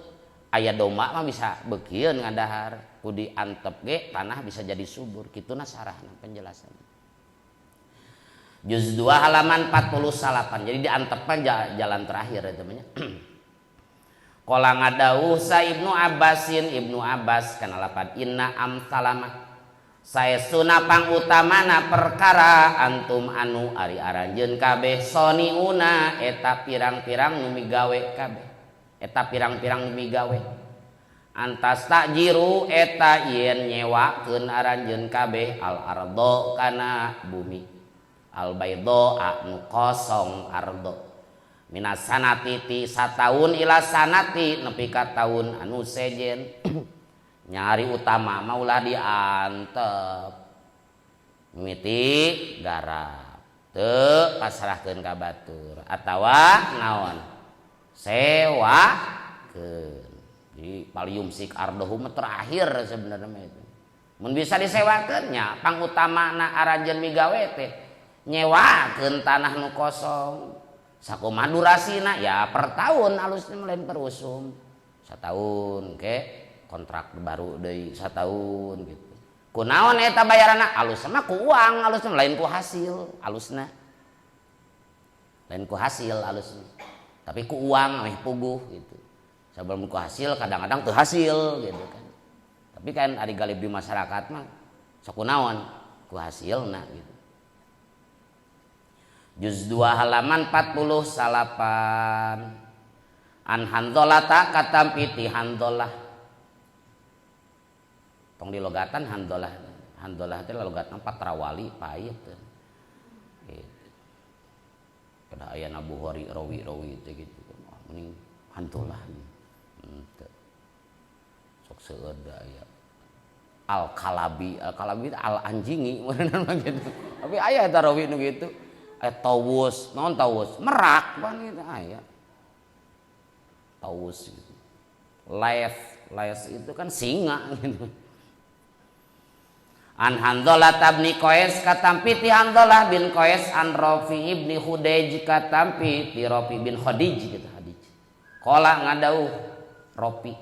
Aya domba mah bisa beukieun ngadahar, ku diantep ge tanah bisa jadi subur. Kituna sarahna penjelasan. Juz 2 halaman 48. Jadi diantepkan jalan terakhir itu namanya. Qala ngadawuh sa Ibnu Abbasin, Ibnu Abbas kana lapad inna amsalama saestuna pangutamana perkara antum anu ari aranjeun kabeh soniuna eta pirang-pirang nu migawe kabeh. Eta pirang-pirang nu migawe. Antas takjiru eta yen nyewakeun aranjeun kabeh al ardo kana bumi. Al baydo anu kosong ardo. Minas sanati ti sataun ila sanati nepi ka taun anu sejen. Nyari utama mah ulah diantep. Mimiti garap teu pasrahkeun ka batur atawa naon sewakeun. Jadi palium sik ardohu mah terakhir sebenarnya mah itu. Mun bisa disewakeun nya pangutamana aranjeun migawe teh nyewakeun tanah nu kosong. Sakumaha durasina ya per tahun alusna lain per usum. Sataun ke kontrak baru deui sataun gitu. Kunaon eta bayaranna? Alusna mah ku uang, alusna lain ku hasil, alusna. Lain ku hasil alusna. Tapi ku uang meh puguh gitu. Sebelum ku hasil kadang-kadang teu hasil gitu kan. Tapi kan ari galib di masyarakat mah sok kunaon ku hasilna gitu. Juz 2 halaman 49. An Handolata katampi ti Handolah. Tong dilogatan Handolah. Handolah teh logatna patrawali pahit teh. Gitu. Kada aya Bukhari rawi-rawi teh gitu. Oh, mending Handolah. Henteu. Sok seueur da aya. Al-Kalabi, Al-Kalabi al anjingi meureun gitu. Tapi aya eta rawi nu kitu. Tawus, naon tawus? Merak pan gitu aya. Tawus gitu. Laif, laif itu kan singa gitu. An Hanzalah bin Qais katampi ti Hanzalah bin Qais an Rafi ibni Khudaj katampi ti Rafi bin Khadij gitu Khadij. Qala ngadauh Rafi.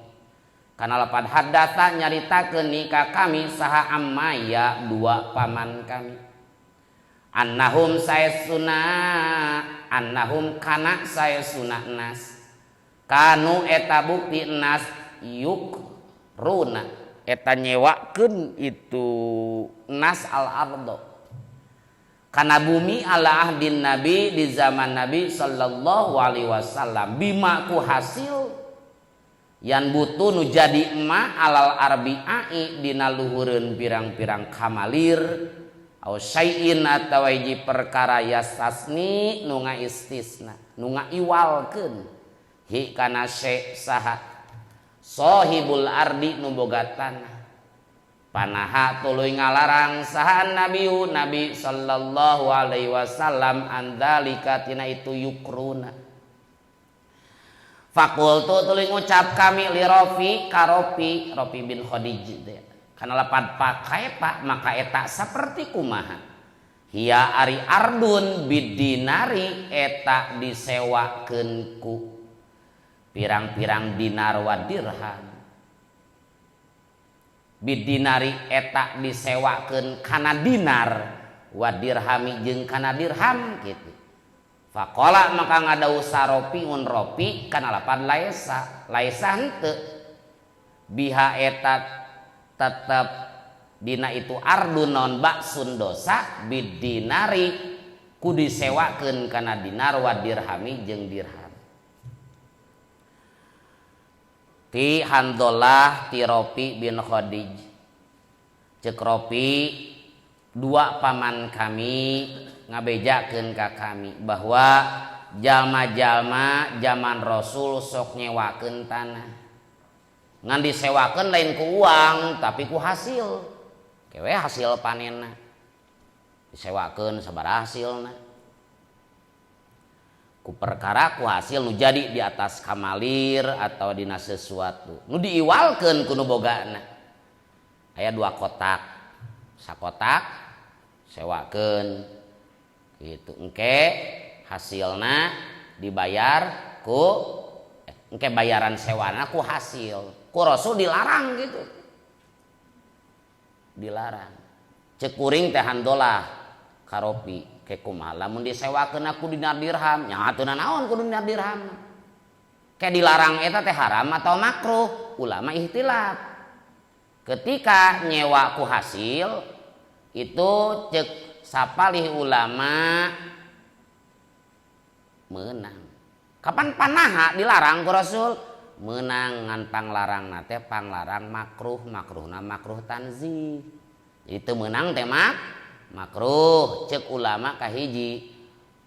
Kana lapad hadatsa nyaritakeun ni ka kami saha ammaya dua paman kami. Annahum saesuna annahum kana saesuna nas. Kanu eta bukti nas yukruna eta nyewakeun itu nas al ardo kana bumi ala ahdin nabi di zaman nabi sallallahu alaihi wasallam bima ku hasil yan butuh nu jadi ma alal arbiai dina luhureun pirang-pirang kamalir au syai'in atawa hiji perkara yastasni nu ngaistisna nu ngaiwalkeun hi kana syai' saha sohibul ardi nu boga tanah panaha tuluy ngalarang saha nabiu nabi sallallahu alaihi wasallam andalika tina itu yukruna fakultu tuluy ngucap kami li Rafi ka Rafi Rafi bin Khadij teh kana lapad pakai pak maka eta saperti kumaha hiya ari ardun bidinari eta disewakeun ku pirang-pirang dinar wa dirham bidinari eta disewakeun kana dinar wa dirhami jeung kana dirham kitu faqala maka ngadau saropi un ropi kana lapan laesa laesa henteu biha eta tetep dina itu ardun non baksun dosa bidinari ku disewakeun kana dinar wa dirhami jeung dirham ti Hanzalah ti Rafi bin Khadij ceuk Rafi dua paman kami ngabejakeun ka kami bahwa jalma-jalma zaman Rasul sok nyewakeun tanah ngan disewakeun lain ku uang tapi ku hasil kewe hasil panenna disewakeun sabaraha hasilna ku perkara ku hasil nu jadi di atas kamalir atau dina sesuatu nu diiwalkeun ku nu bogana aya dua kotak sakotak sewakeun gitu engke hasilna dibayar ku Engke bayaran sewana ku hasil. Ku Rasul dilarang gitu. Dilarang. Cek kuring teh handolah karopi ke kumaha lamun disewakeun ku dinar dirham, nya atuh naon ku dinar dirham. Ke dilarang eta teh haram atau makruh, ulama ikhtilaf. Ketika nyewa ku hasil itu cek sapalih ulama menang. Kapan panaha dilarang ku Rasul? Menang ngan panglarang teh panglarang makruh, makruhna makruh tanzih. Jadi teu meunang teh makruh cek ulama kahiji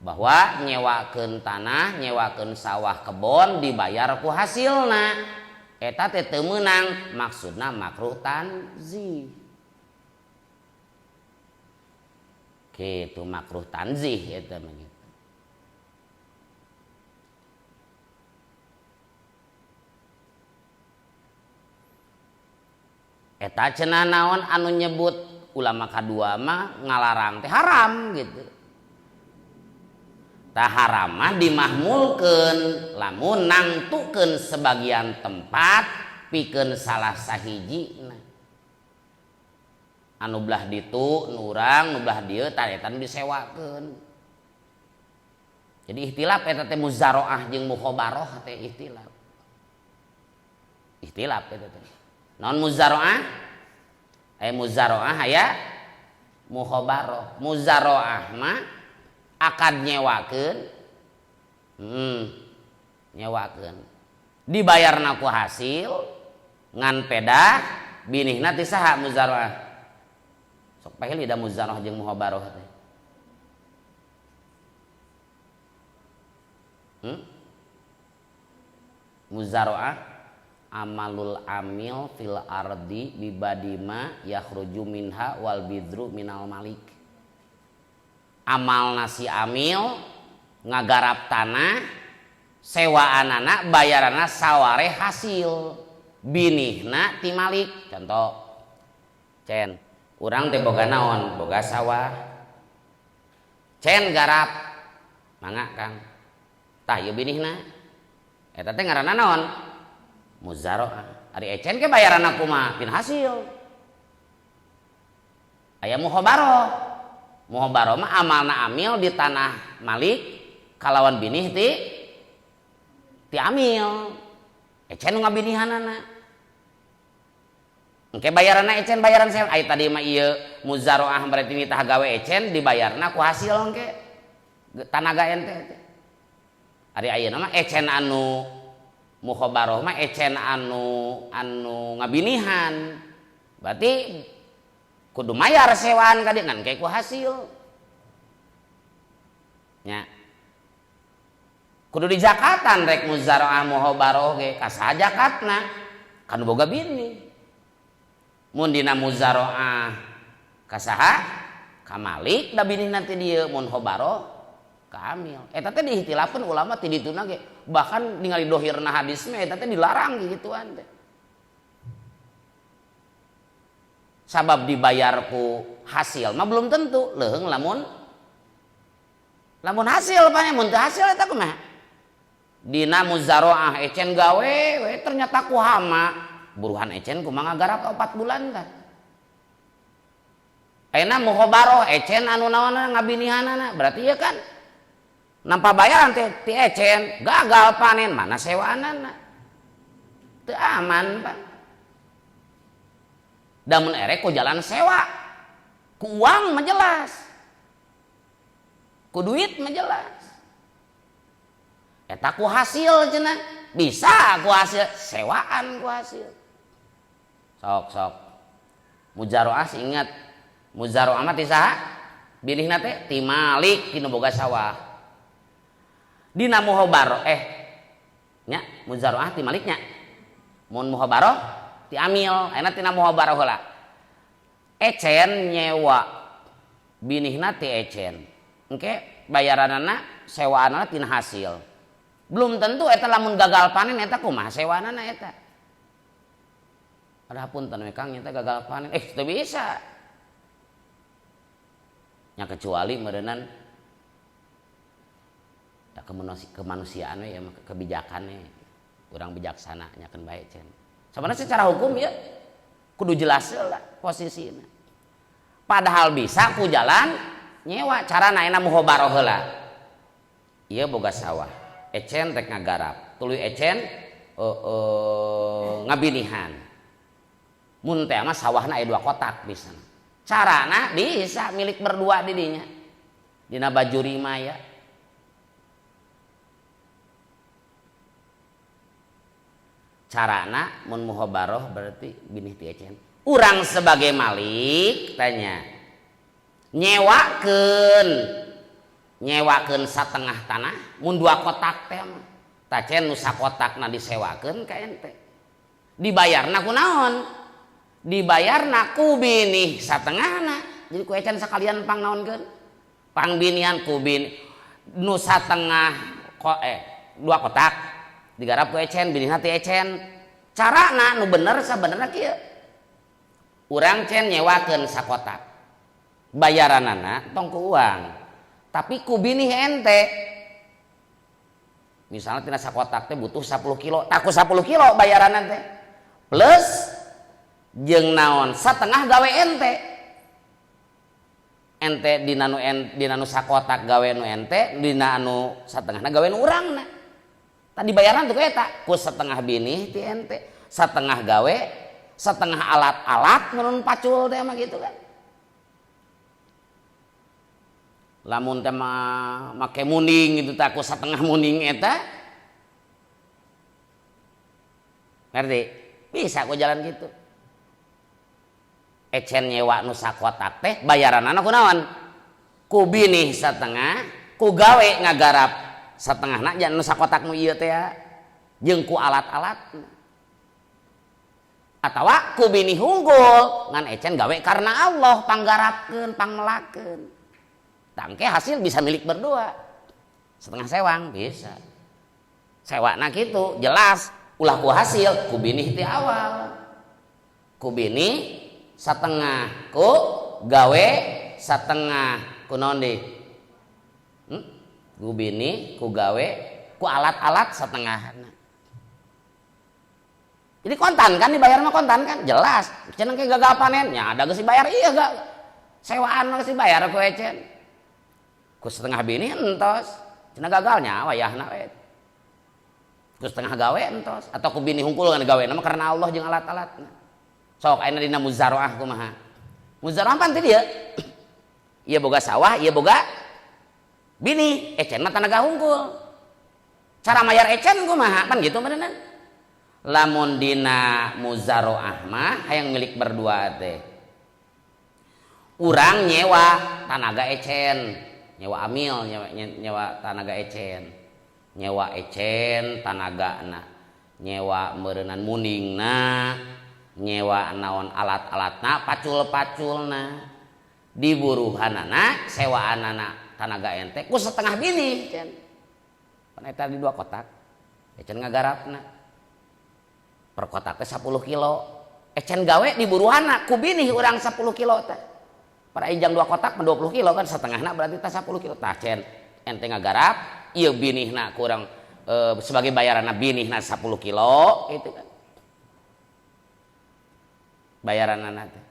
bahwa nyewakeun tanah, nyewakeun sawah kebon dibayar ku hasilna. Eta teh teu meunang, maksudna makruh tanzih. Kitu makruh tanzih eta mah gitu. Eta cenah naon anu nyebut ulama kadua mah ngalarang teh haram gitu. Tah haram mah dimahmulkeun lamun nangtukeun sebagian tempat pikeun salah sahijina. Anu belah ditu nu urang, nu belah dieu tah eta nu disewakeun. Jadi ikhtilaf eta teh muzaroah jeung mukhabarah teh ikhtilaf. Ikhtilaf eta teh. Non muzaroah? Muzaroah aya mukhabarah. Muzaroah mah akad nyewakeun. Nyewakeun. Dibayarna ku hasil ngan pedah binihna ti saha muzaroah? Sok pahili da muzaroah jeung mukhabarah teh. Muzaroah amalul amil fil ardi bibadima yakhruju minha wal bidru minal malik. Amal nasi amil ngagarap tanah sewaanana bayaranna saware hasil binihna ti malik. Contoh cen urang teh boga naon, boga sawah, cen garap mangga Kang, tah ieu binihna eta teh ngaranna naon? Muzaroah. Ari ecen ke bayaran aku mah pin hasil. Aya mukhabarah. Mukhabarah mah amalna amil di tanah malik kalawan binih ti amil. Ecen nu ngabinihanana. Engke bayaranna ecen bayaran saya. Ai tadi mah ieu muzaroah berarti nitah gawe ecen dibayarna ku hasil engke. Tanaga ente teh. Ari ayeuna mah ecen anu mukhabarah mah ecen anu ngabinihan. Berarti kudu mayar sewaan ka dieu ngan ke ku hasil. Nya. Kudu dijakatan rek muzaroah mukhabarah ge ka saha jakatna? Kan boga bini. Mun dina muzaroah ka saha? Ka malik da binih nanti dieu, mun khabarah ka amil. Eta teh diihtilafkeun ulama ti dituna ge. Bahkan ningali dohirna hadis mah eta teh dilarang gituan teh. Sabab dibayar ku hasil mah belum tentu leuheung lamun hasil pae mun teu hasil eta kumaha? Dina muzaroah ecen gawe we ternyata ku hama, buruhan ecen kumaha ngagarap 4 bulan tah. Ayeuna mukhabarah ecen anu naonna ngabinihanana berarti ieu kan nampa bayaran teh ti ecen gagal panen mana sewaanana teu aman Pak. Da mun erek ku jalan sewa ku uang mah jelas, ku duit mah jelas, eta ku hasil cenah bisa ku hasil sewaan ku hasil. Sok sok muzaroah ingat muzaroah mah ti saha binihna teh ti malik ti nu boga sawah. Dina muhabarah nya muzaroah ti maliknya, mun muhabarah ti amil. Ayeuna tina muhabarah heula ecen nyewa binihna ti ecen engke bayaranana sewaanana tina hasil. Belum tentu eta lamun gagal panen eta kumaha sewaanana eta. Ada punten we Kang eta gagal panen teu bisa nya kecuali meureunnan kemanusiaan we ya kebijakannya. Urang bijaksana nyakeun bae cen. Sebenarnya secara hukum ya kudu jelas lah posisina. Padahal bisa ku jalan nyewa carana enak muhobaroh heula. Ieu boga sawah, ecen rek ngagarap, tuluy ecen ngabinihan. Mun teh mah sawahna aya 2 kotak bisa. Carana bisa milik berdua di dinya. Dina bajuri mah ya. Carana mun muhobaroh berarti binih ti ecen. Urang sebagai malik tanya nyewakeun satengah tanah mun 2 kotak teh mah. Tacen nu sakotakna disewakeun ka ente. Dibayarna ku naon? Dibayarna ku binih satengahna. Jadi ku ecen sakalian pang naonkeun? Pang binihan ku bin nu satengah 2 kotak digarap ku ecen binihna ti ecen. Carana nu bener sabenerna kieu. Urang cen nyewakeun sakotak. Bayaranana tong ku uang. Tapi ku binih ente. Misalnya tina sakotak teh butuh 10 kilo, tak ku 10 kilo bayaranna teh. Plus jeung naon satengah gawe ente. Ente dina nu dina nu sakotak gawe nu ente, dina anu satengahna gawe nu urangna. Tadi bayaran tuh eta ku setengah binih ti ente, setengah gawe, setengah alat-alat menun pacul teh mah gitu kan. Lamun teh mah make muning gitu teh ku setengah muning eta. Ngerti? Bisa ku jalan gitu. Ecen nyewa nu sakotak teh bayaranana ku naon? Ku binih setengah, ku gawe ngagarap setengahna jan nu sakotak nu ieu teh ya. Jeung ku alat-alat. Atawa ku binih unggul ngan ecen gawe karena Allah panggarapkeun, pangmelakeun. Tangke hasil bisa milik berdua. Setengah sewang bisa. Sewana kitu jelas ulah ku hasil ku binih ti awal. Ku binih setengah ku gawe setengah ku naon deui? Ku binih, ku gawe, ku alat-alat setengahna. Jadi kontan kan dibayar mah kontan kan jelas. Cenah ke gagal panen nya ada geus dibayar iya gak. Sewaan mah geus dibayar ku ecen. Ku setengah binih entos. Cenah gagalnya wayahna we. Ku setengah gawe entos atau ku binih hungkul ngan gawe mah karena Allah jeung alat-alatna. Sok ayeuna dina muzaraah kumaha? Muzaraah pan teh dieu. Ieu boga sawah, ieu boga binih, ecen mah tanaga hungkul. Cara mayar ecen kumaha? Pan gitu beneran. Lamun dina muzaraah mah hayang milik berdua teh. Urang nyewa tanaga ecen, nyewa amil, nyewa tanaga ecen. Nyewa ecen tanagana, nyewa meureunnan muningna, nyewa naon alat-alatna, pacul-paculna. Diburuhanana, sewaanana tanaga ente ku setengah binih cen. Pan eta di 2 kotak. Ecen ngagarapna. Per kotak teh 10 kilo. Ecen gawe diburuhanna ku binih urang 10 kilo teh. Pada ijang 2 kotak mah 20 kilo kan setengahna berarti teh 10 kilo. Tah cen ente ngagarap ieu binihna kurang sebagai bayaranna binihna 10 kilo gitu kan. Bayaranna teh.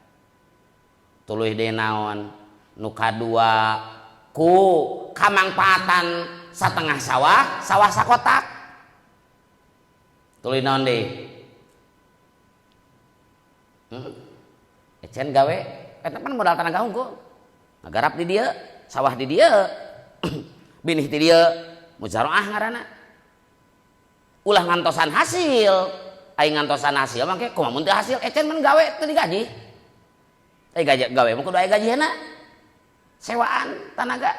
Tuluy deui naon nu kadua ku kamangpaatan satengah sawah, sawah sakotak. Tuluy naon deui? Ecen gawe eta pan modal tanaga hungkul. Ngagarap di dieu, sawah di dieu. Binih di dieu, muzaraah ngaranna. Ulah ngantosan hasil. Aing ngantosan hasil mah ke kumaha mun teu hasil ecen mun gawe teu digaji. Gaji gawe mah kudu aya gajihna. Sewaan tanaga.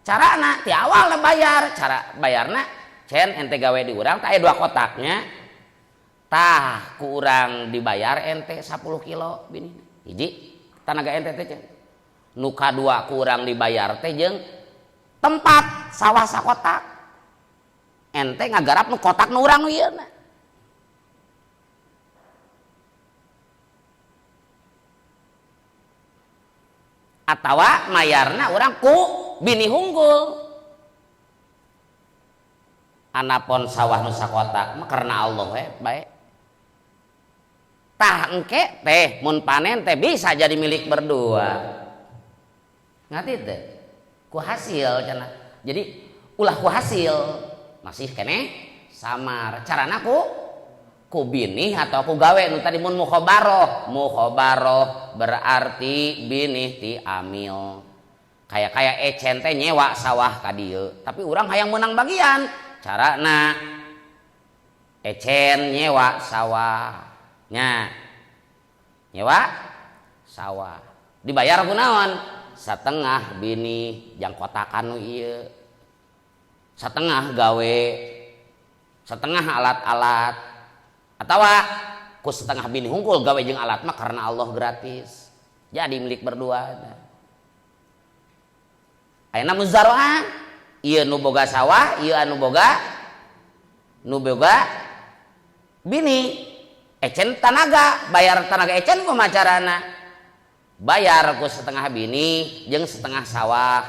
Carana ti awal bayar, cara bayarna cen ente gawe di urang tah aya 2 kotaknya. Tah ku urang dibayar ente 10 kilo binihna. Hiji tanaga ente teh cen. Nu kadua ku urang dibayar teh jeung tempat sawah sakotak. Ente ngagarap nu kotak nu urang nu ieu na. Atawa mayarna urang ku binih unggul. Anapon sawah nu sakotak mah karena Allah we bae. Tah engke teh mun panen teh bisa jadi milik berdua. Ngerti teh? Ku hasil cenah. Jadi ulah ku hasil masih keneh samar. Carana ku binih atau ku gawe nu tadi mun mukhabaroh. Mukhabaroh berarti binih ti amil. Kayak-kayak ecen teh nyewa sawah ka dieu, tapi urang hayang menang bagian. Carana ecen nyewa sawahnya, nyewa sawah dibayar ku naon? Satengah binih jang kotakan nu ieu, satengah gawe, setengah alat-alat, atawa ku setengah binih hungkul gawe jeung alat mah karena Allah gratis, jadi milik berdua. Ayeuna muzaraah ieu nu boga sawah, ieu anu boga nu boga bini. Ecen tanaga, bayar tanaga ecen kumaha carana? Bayar ku setengah bini jeung setengah sawah.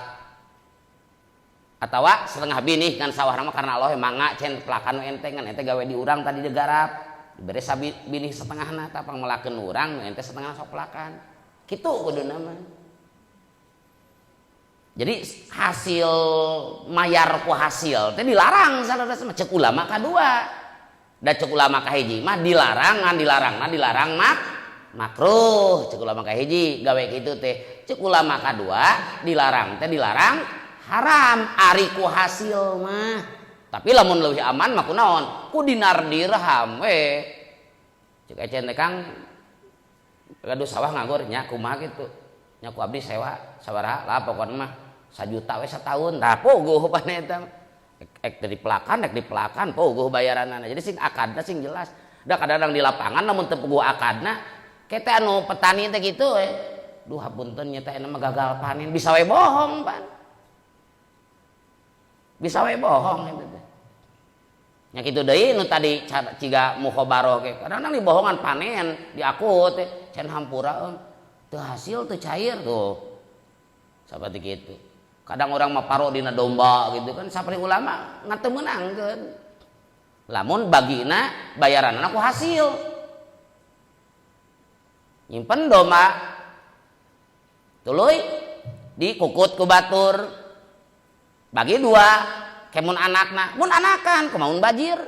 Atawa setengah bini kan sawah mah karena Allah mangga cen pelakan nu ente ngan ente gawe di urang tadi digarap. Dibere sabi bini setengahna tah pangmelakeun urang nu ente setengah sok pelakan. Kitu kuduna mah. Jadi hasil mayar ku hasil teh dilarang saudara sama cek ulama kadua. Da cek ulama kahiji mah dilarang ngan dilarangna dilarang makruh cek ulama kahiji gawe kitu teh. Cek ulama kadua dilarang teh dilarang haram ari ku hasil mah. Tapi lamun leuwih aman mah kunaon? Ku dinar dirham we. Cek ecen teh Kang gaduh sawah nganggur nya kumaha kitu. Nya ku abdi sewa sabaraha lah pokona mah sajuta we satahun. Tah puguh pan eta. Ek dipelakan, ek dipelakan puguh bayaranana. Jadi sing akadna sing jelas. Da kadang-kadang di lapangan lamun teu puguh akadna kete anu petani teh kitu we. Duh hapunten nya teh mah gagal panen bisa we bohong pan. Bisa we bohong eta teh. Nya kitu deui nu tadi ciga mukhabaroh ge. Kadang-kadang dibohongan panen diaku teh can hampura teu hasil teu cair tuh. Saperti kitu. Kadang orang mah paro dina domba gitu kan saperti ulama ngan teu meunangkeun. Lamun bagina bayaranna ku hasil. Nyimpen domba tuluy dikukut ku batur. Bagi dua kemun anakna, mun anakan kumaha mun bajir.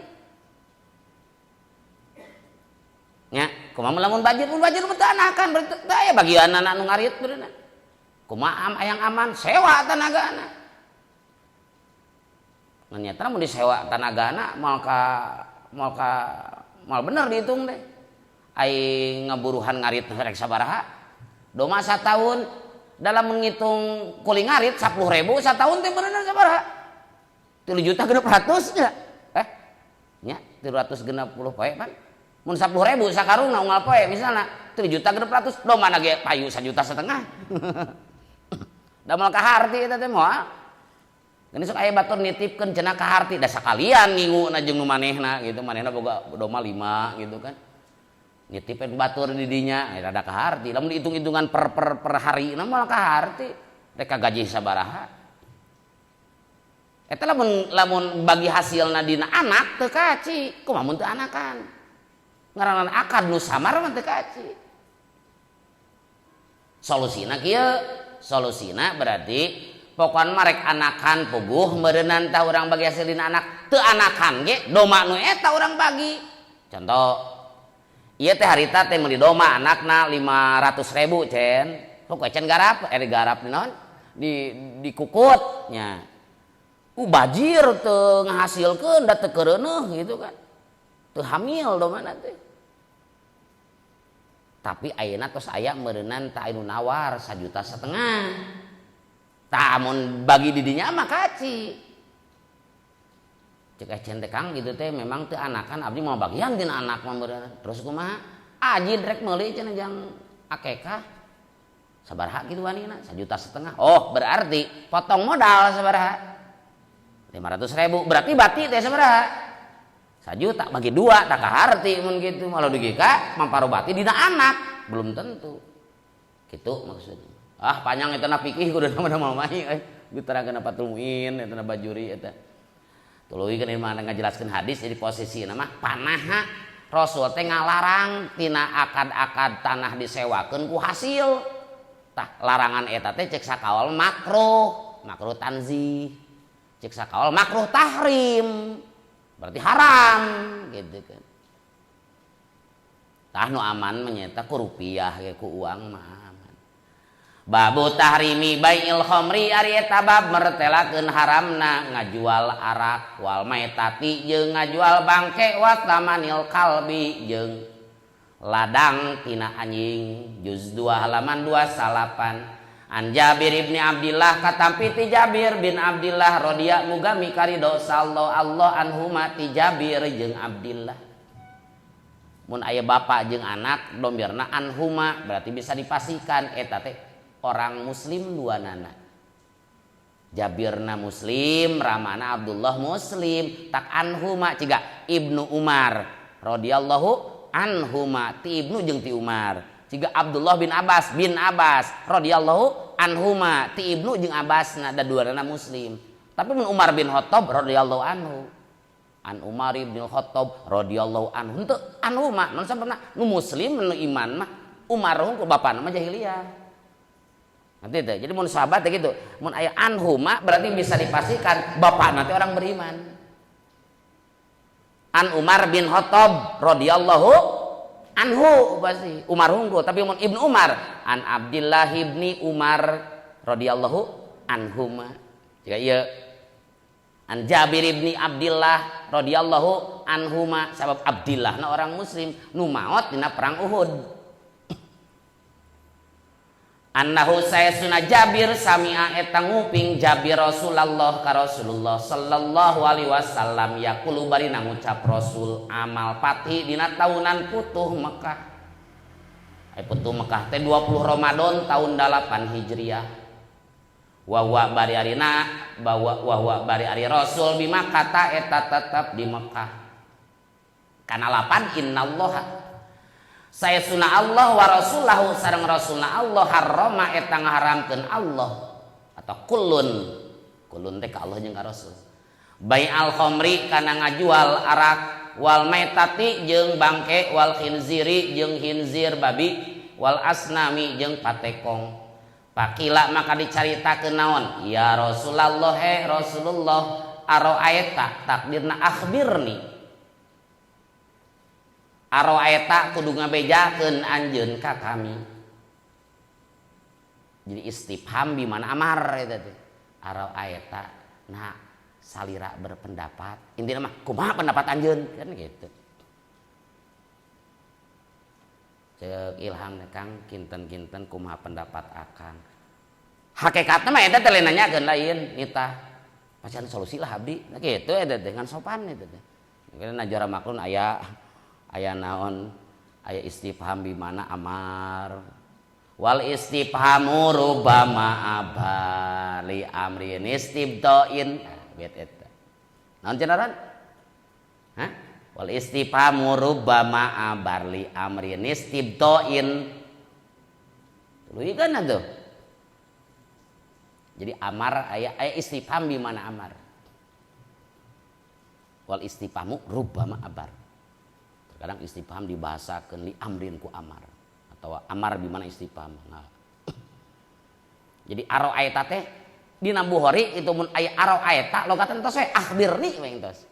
Nya, kumaha lamun bajir, mun bajir mah teu anakan berarti teu aya bagianana nu ngarit beureunan. Kumaha hayang aman sewa tanagana. Ngan nyata mun disewa tanagana moal bener dihitung deh. Ai ngaburuhan ngarit rek sabaraha? Doma satahun dalam menghitung kuli ngarit 10.000 satahun teh bener sabaraha? 3.600.000 nya. Nya 360 poe pan. Mun 10.000 sakarungna unggal poe misalna 3.600.000 domana ge payu 1.5 juta. Da moal kaharti eta teh moal. Geuning sok aya batur nitipkeun cenah kaharti da sakalian nginguna jeung nu manehna gitu, manehna boga doma 5 gitu kan. Nitipkeun batur di dinya rada kaharti. Lamun dihitung-hitungan per hari na moal kaharti. Rek kagaji sabaraha. Eta lamun bagi hasilna dina anak teu kaci, kumaha mun teu anakan. Ngaranna akad nu samar mah teu kaci. Solusina kieu, solusina berarti pokona mah rek anakan puguh meureunnan tah urang bagi hasil dina anak, teu anakan ge doma nu eta urang bagi. Contoh, ieu teh harita teh meuli doma anakna 500.000 cen. Kok cen garap, digarap naon? Dikukut nya. Bajir teu ngahasilkeun da teu keureuneuh gitu kan. Teu hamil domana teh. Tapi ayeuna tos aya meureunnan tah anu nawar 1.5 juta. Tah mun bagi di dinya mah kaci. Cek ecen teh Kang gitu teh memang teu anakan abdi moal bagian tina anak mah meureunnan. Terus kumaha? Aji rek meuli cenah jang akekah. Sabaraha kitu wanina? 1.5 juta. Oh, berarti potong modal sabaraha? 500.000. Berarti bati teh sabaraha? 1 juta bagi 2 tak kaharti mun kitu. Malah dugi ka mamparo bati dina anak belum tentu. Kitu maksudnya. Ah panjang eta na fikih kudu nama-nama mah euy. Diterangkeun Fathul Muin eta na Bajuri eta. Tuluy kan mana ngajelaskeun hadis jadi posisi nama panaha Rasul teh ngalarang tina akad-akad tanah disewakeun ku hasil. Tah larangan eta teh cek sakaol makruh, makruh tanzih. Cek sakaol makruh tahrim. Berarti haram gitu kan. Tah nu aman menyeta ku rupiah ge ku uang mah. Babu tahrimi bai'il khamri ari eta bab mertelakeun haramna ngajual arak wal maitati jeung ngajual bangke wa tamanil kalbi jeung ladang tina anjing juz 2 halaman 29 an Jabir ibni Abdillah katampi ti Jabir bin Abdillah radhiyallahu muga mikaridho sallallahu Allah anhuma ti Jabir jeung Abdillah. Mun aya bapak jeung anak domirna anhuma berarti bisa dipastikan eta teh orang muslim dua nana. Jabirna muslim, ramana Abdullah muslim, tak anhuma ciga Ibnu Umar radhiyallahu anhuma ti Ibnu jeung ti Umar. Ciga Abdullah bin Abbas radhiyallahu anhuma ti Ibnu jeung Abbasna da dua nana muslim. Tapi mun Umar bin Khattab radhiyallahu anhu, an Umar bin Khattab radhiyallahu anhu henteu anhuma non sampurna nu muslim nu iman mah Umar hungkul bapana mah jahiliyah. Nanti itu. Jadi mun sahabat gitu, mun aya anhuma berarti bisa dipastikan bapak nanti orang beriman. An Umar bin Khattab radhiyallahu anhu pasti Umar hungkul, tapi mun Ibnu Umar an Abdillah ibni Umar radhiyallahu anhuma. Jika ieu an Jabir ibni Abdillah radhiyallahu anhuma sabab Abdillah na orang muslim nu maot dina perang Uhud. Annahu sayasuna Jabir sami'a eta nguping Jabir Rasulullah ka Rasulullah sallallahu alaihi wasallam yaqulu bari ngucap Rasul amal pati dina taunan putuh Mekah. Ai putuh Mekah teh 20 Ramadan tahun 8 Hijriah. Wa wa bari arina bawa wa wa bari ari Rasul bima kata eta tetep di Mekah. Kana lapan innallaha saya sunah Allah wa rasulahu sareng rasulna Allah harrama eta ngaharamkeun Allah atau kulun kulun teh ka Allah jeung ka Rasul bai'al khamri kana ngajual arak wal maitati jeung bangke wal khinziri jeung khinzir babi wal asnami jeung patekong. Pakila maka dicaritakeun naon ya Rasulullah he Rasulullah aroaita takdirna akhbirni aroaita kudu ngabejakeun anjeun ka kami. Jadi istifham di mana amar eta teh. Aroaita nah salira berpendapat. Intina mah kumaha pendapat anjeun kan gitu. Ceuk Ilham Kang kinten-kinten kumaha pendapat akang. Hakikatna mah eta teh lain nanyakeun lain nitah. Pacan solusi lah abdi. Nah kitu eta teh ngan sopan eta teh. Mungkin najara maklun aya aya naon aya istifham di mana amar wal istifhamu rubama abali amrin istibda'in bet eta naon cenah hah wal istifhamu rubama abarli amrin istibda'in tuluy kan atuh. Jadi amar aya aya istifham di mana amar wal istifhamu rubama abar. Kadang istifham dibahasakeun li amrin ku amar atau amar di mana istifham. Nah. Jadi aroaita teh dina Bukhari itu mun aya aroaita logatan tos we akhbirni we entos.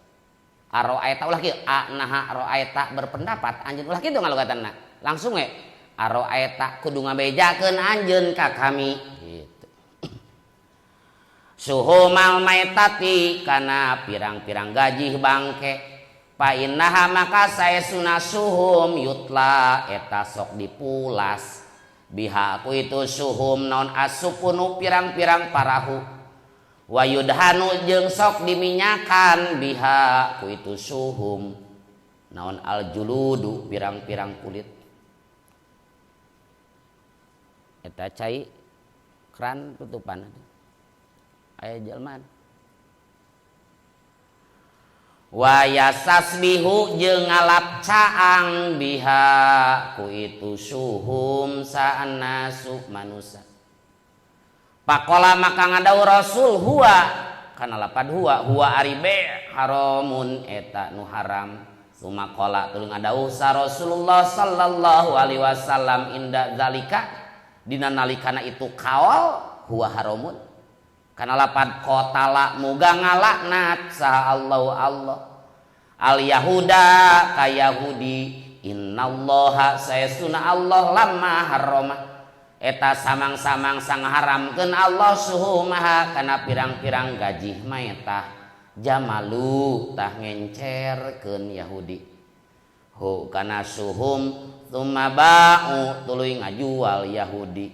Aroaita ulah kieu a naha aroaita berpendapat anjeun ulah kitu ngalogatanna. Langsung we aroaita kudu ngabejakeun anjeun ka kami gitu. Suhumal maitati kana pirang-pirang gajih bangke. Fa innaha maka saesuna suhum yutla eta sok dipulas biha ku itu suhum naon asupunu pirang-pirang parahu wa yudhanu jeung sok diminyakan biha ku itu suhum naon aljuludu pirang-pirang kulit. Eta cai keran tutupan aya jelema wa yasasbihu jeung ngalap caang biha ku itu suhum saanasu manusa. Pakola maka ngadau Rasul huwa kana lapad huwa huwa ari be haramun eta nu haram. Sumakola tuluy ngadawuh sa Rasulullah sallallahu alaihi wasallam inda zalika dina nalikana itu kaol huwa haramun kana lapad qatala muga ngalaknat saha Allahu Allah al yahuda ka yahudi innallaha saestuna Allah lamma harrama eta samang-samang sangharamkeun Allah suhu maha kana pirang-pirang gajih maetah jamalu tah ngencerkeun Yahudi hu kana suhum tsumma ba'u tuluy ngajual Yahudi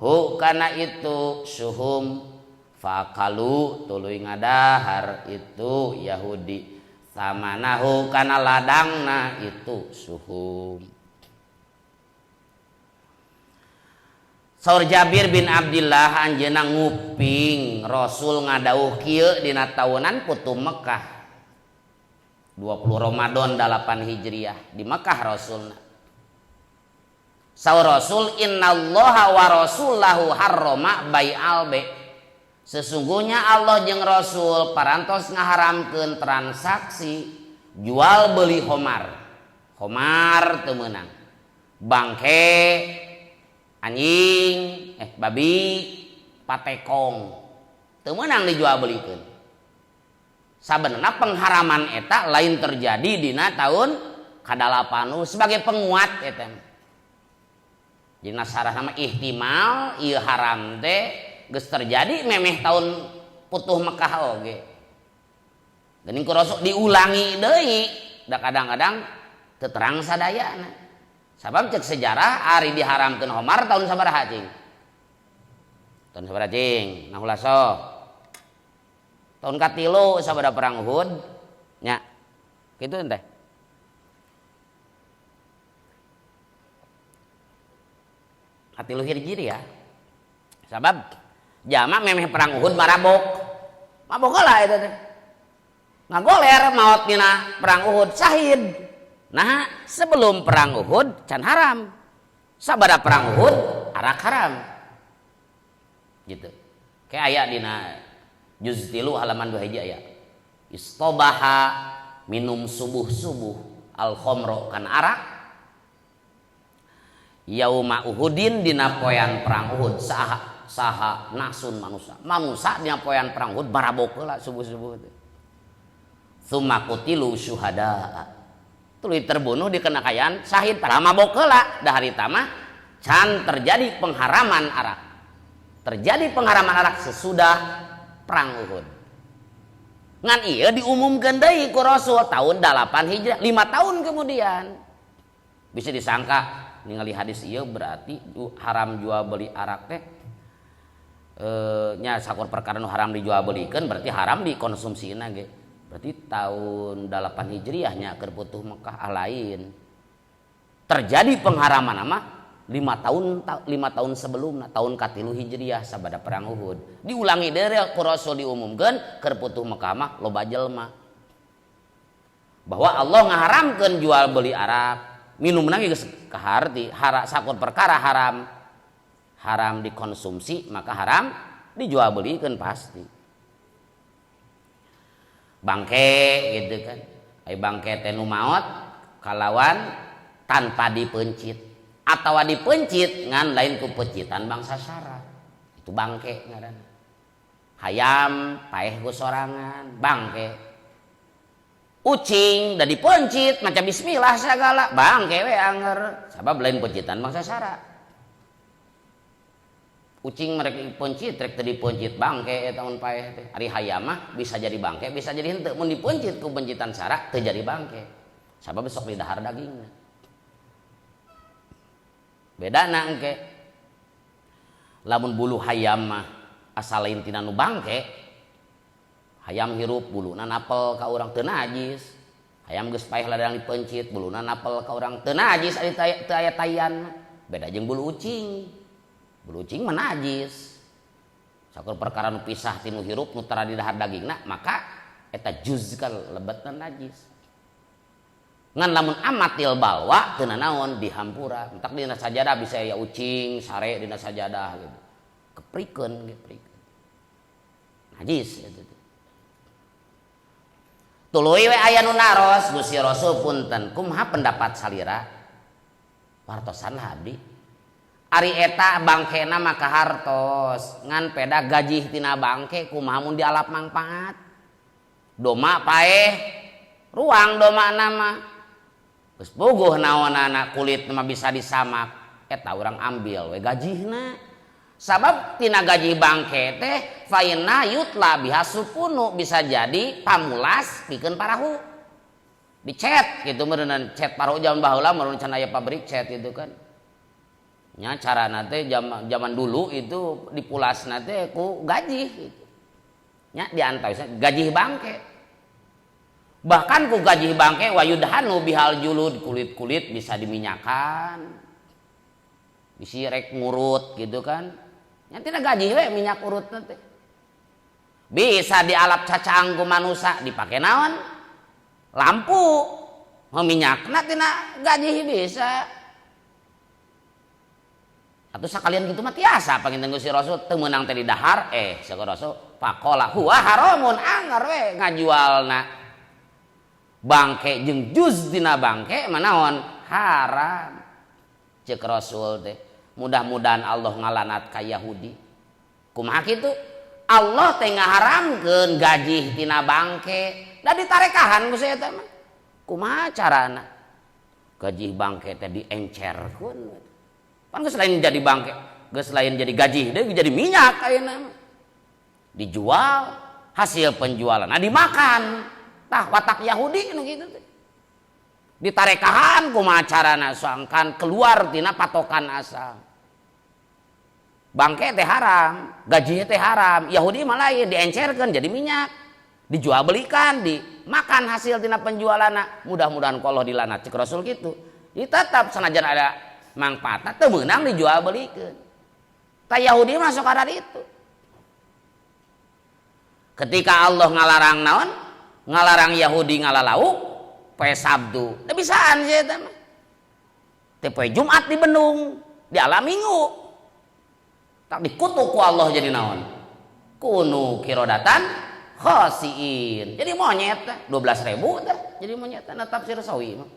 hu kana itu suhum fakalu tuluy ngadahar itu Yahudi samanahu kana ladangna itu suhum. Saur Jabir bin Abdillah anjeunna nguping Rasul ngadawuh kieu dina taunan putu Mekah 20 Ramadan 8 Hijriah di Mekah Rasulna. Saur Rasul innallaha wa rasulahu harrama bai'al be. Sesungguhnya Allah jeung Rasul parantos ngaharamkeun transaksi jual beli khomar. Khomar teu meunang. Bangke anjing, babi, patekong teu meunang dijual belikeun. Sabenerna pengharaman eta lain terjadi dina tahun ka-8 sebagai penguat eta. Dina sarah nama ihtimal ieu haram teh geus terjadi memeh tahun putuh Mekah oge. Geuning ku Rasul diulangi deui, da kadang-kadang teu terang sadayana. Sabab cek sejarah ari diharamkeun khomar tahun sabaraha cing? Tahun sabaraha cing? Nah ulah sok. Tahun katilu sabada perang Uhud nya. Kitu teh. Katilu Hijriah. Sabab jama memeh perang Uhud marabok. Mabok heula eta teh. Ngagoler maot dina perang Uhud syahid. Nah, sebelum perang Uhud can haram. Sabada perang Uhud arak haram. Gitu. Kayak aya dina juz 3 halaman 2 hiji aya. Istobaha minum subuh-subuh al khamro kan arak. Yauma Uhudin dina poean perang Uhud saha saha nasun manusa. Manusa dina poean perang Uhud barabok heula subuh-subuh teh. Tsumma qutilu syuhada. Tuluy terbunuh dikenakayan syahid padahal mabok heula da harita mah can terjadi pengharaman arak. Terjadi pengharaman arak sesudah perang Uhud. Ngan ieu diumumkeun deui ku Rasul tahun 8 Hijriah, 5 tahun kemudian. Bisa disangka ningali hadis ieu berarti haram jual beli arak teh nya sakur perkara nu haram dijual belikeun berarti haram dikonsumsina ge. Berarti tahun 8 Hijriah nya keur putuh Mekah lain. Terjadi pengharaman mah 5 tahun sebelumna tahun katilu Hijriah sabada perang Uhud. Diulangi deui ku Rasul diumumkeun keur putuh Mekah mah loba jelema. Bahwa Allah ngaharamkeun jual beli arak, minumna geus kaharti, sakur perkara haram. Haram dikonsumsi maka haram dijual belikeun pasti. Bangke gitu kan. Ai bangke teh nu maot kalawan tanpa dipencit atawa dipencit ngan lain ku pecitan bangsa syarat. Itu bangke ngaranna. Hayam paeh ku sorangan bangke. Ucing da dipencit maca bismillah sagala bangke we anger sabab lain pecitan bangsa syarat. Ucing mereka dipencit rek teu dipencit bangke eta mun paeh teh. Ari hayam mah bisa jadi bangke bisa jadi henteu mun dipencit ku pencitan syarat teu jadi bangke. Sabab sok didahar dagingna. Bedana engke. Lamun bulu hayam mah asal lain tina nu bangke, hayam hirup buluna napel ka urang teu najis. Hayam geus paeh ladang dipencit buluna napel ka urang teu najis ari teu aya taian. Beda jeung bulu ucing. Bulu ucing mah najis. Sakur perkara nu pisah tinu hirup nu tara didahar dagingna maka eta juz ka lebetna najis. Ngan lamun amatil balwa teu nanaon dihampura. Entak dina sajadah bisa aya ucing sare dina sajadah gitu. Keprikeun gitu, keprikeun. Najis eta teh. Tuluy we aya nu naros, Gusti Rasul punten, kumaha pendapat salira? Wartosan lah abdi. Ari eta bangkena maka hartos, ngan peda gajih tina bangke kumaha mun dialap mangpaat. Doma paeh ruang doma nama. Geus puguh naonana kulit mah bisa disamak, eta urang ambil we gajihna. Sabab tina gaji bangke teh faina yutla biha supunu, bisa jadi pamulas pikeun parahu. Dicet gitu meureunnan cet parahu zaman baheula meureun can aya pabrik cet gitu kan. Nya carana teh zaman dulu itu dipulasna teh ku gaji gitu. Nya diantawisna gaji bangke. Bahkan ku gaji bangke wayudhanu bihal julud, kulit-kulit bisa diminyakan. Bisi rek ngurut gitu kan. Nya tina gaji we minyak urut teh. Bisa dialap cacang ku manusa dipake naon? Lampu. Minyakna tina gaji bisa. Atau sekalian gitu mah tiasa panginten Gusti Rasul teu meunang teh didahar, saur Rasul faqala huwa haramun, anggar we ngajualna. Bangke jeung juz dina bangke mah naon? Haram. Ceuk Rasul teh, mudah-mudahan Allah ngalanat ka Yahudi. Kumaha kitu? Allah teh ngaharamkeun gajih tina bangke. Da ditarekahan ku saya teh mah. Kumaha carana? Gajih bangke teh diencerkeun. Pan geus lain jadi bangke, geus lain jadi gajih deui, jadi minyak ayeuna mah. Dijual, hasil penjualan nah dimakan. Tah watak Yahudi nu kitu teh. Ditarekahan kumaha carana sangkan keluar tina patokan asal. Bangke teh haram, gaji teh haram. Yahudi mah lain, diencerkeun jadi minyak. Dijual belikan, dimakan hasil tina penjualanna. Mudah-mudahan ku Allah dilanat cek Rasul kitu. Jadi tetap sanajan ada mangfaatna teu meunang dijual belikeun. Tah Yahudi masuk kada itu. Ketika Allah ngalarang naon? Ngalarang Yahudi ngalalauk poe Sabtu. Teu bisaan sih eta mah. Teh poe Jumat di Bendung, di alam Minggu. Tak dikutuk ku Allah jadi naon? Kunu kirodatan khasiin. Jadi monyet teh 12.000 teh jadi monyet teh tafsir Sawi mah.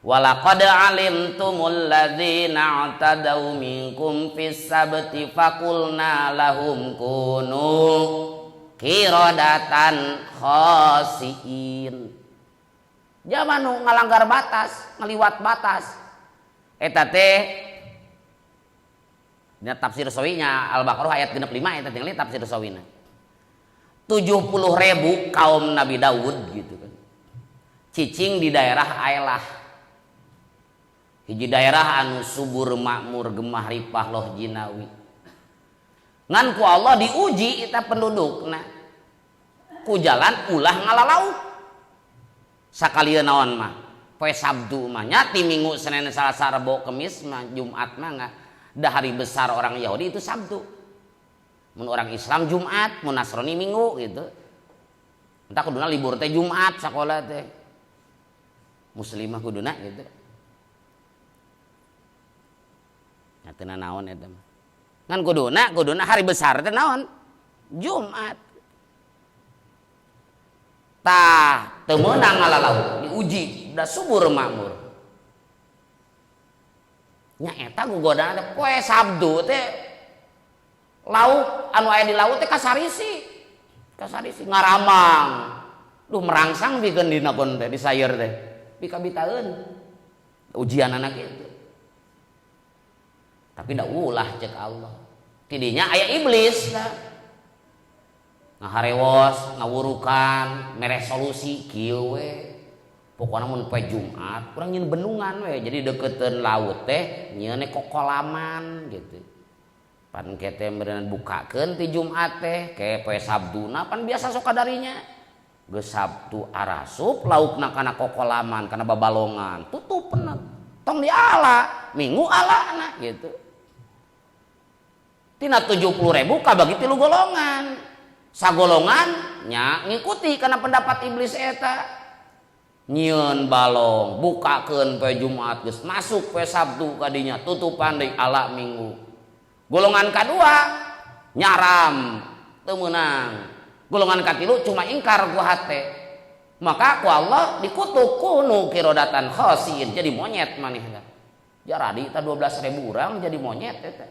Walaqad alimtumul ladzina i'tadaw minkum fis sabti faqulna lahum kunu kirodatan khasiin. Zaman nu ngalanggar batas, ngaliwat batas. Eta teh dina tafsir Sawinya Al-Baqarah ayat 65 eta tinggal tafsir Sawina. 70.000 kaum Nabi Daud gitu kan. Cicing di daerah Ailah. Hiji daerah anu subur makmur gemah ripah loh jinawi. Ngan ku Allah diuji eta pendudukna. Ku jalan ulah ngalalauk. Sakalieu naon mah? Poe Sabtu mah nya ti Minggu, Senin, Selasa, Rebo, Kemis mah, Jumat mah enggak. Da hari besar orang Yahudi itu Sabtu. Mun orang Islam Jumat, mun Nasrani Minggu gitu. Entah kuduna libur teh Jumat sakola teh. Muslimah kuduna gitu. Nya teu naon eta mah. Ngan kuduna hari besar teh naon? Jumat. Tah teu meunang ngalalauk, diuji, da subur makmur. Nya eta gugodana teh poe Sabtu teh lauk anu aya di laut teh kasarisi. Kasarisi ngaramang. Duh merangsang pikeun dina kon teh di sayur teh. Pikabitaeun. Ujian anak itu. Tapi da ulah cek Allah. Tidinya aya iblis lah. Ngaharewos, ngawurukan, mere solusi kieu we. Pokona mun poe Jumat urang nyieun bendungan we, jadi deketeun laut teh nyieun kokolaman gitu. Pan kete meureun bukakeun ti Jumat teh ke poe Sabtuna pan biasa sok kadarinya. Geus Sabtu arasup laukna kana kokolaman, kana babalongan, tutupna. Tong diala, Minggu alana gitu. Tina 70.000 kabagi 3 golongan. Sagolongan nya ngikuti karena pendapat iblis eta. Nyieun balong, bukakeun poe Jumat geus masuk poe Sabtu kadinya, tutupan deui ala Minggu. Golongan kadua nyaram teu meunang. Golongan katilu cuma ingkar ku hate. Maka ku Allah dikutuk kunu qiradatan khasiin, jadi monyet manehna. Jaradi ta 12.000 urang jadi monyet eta.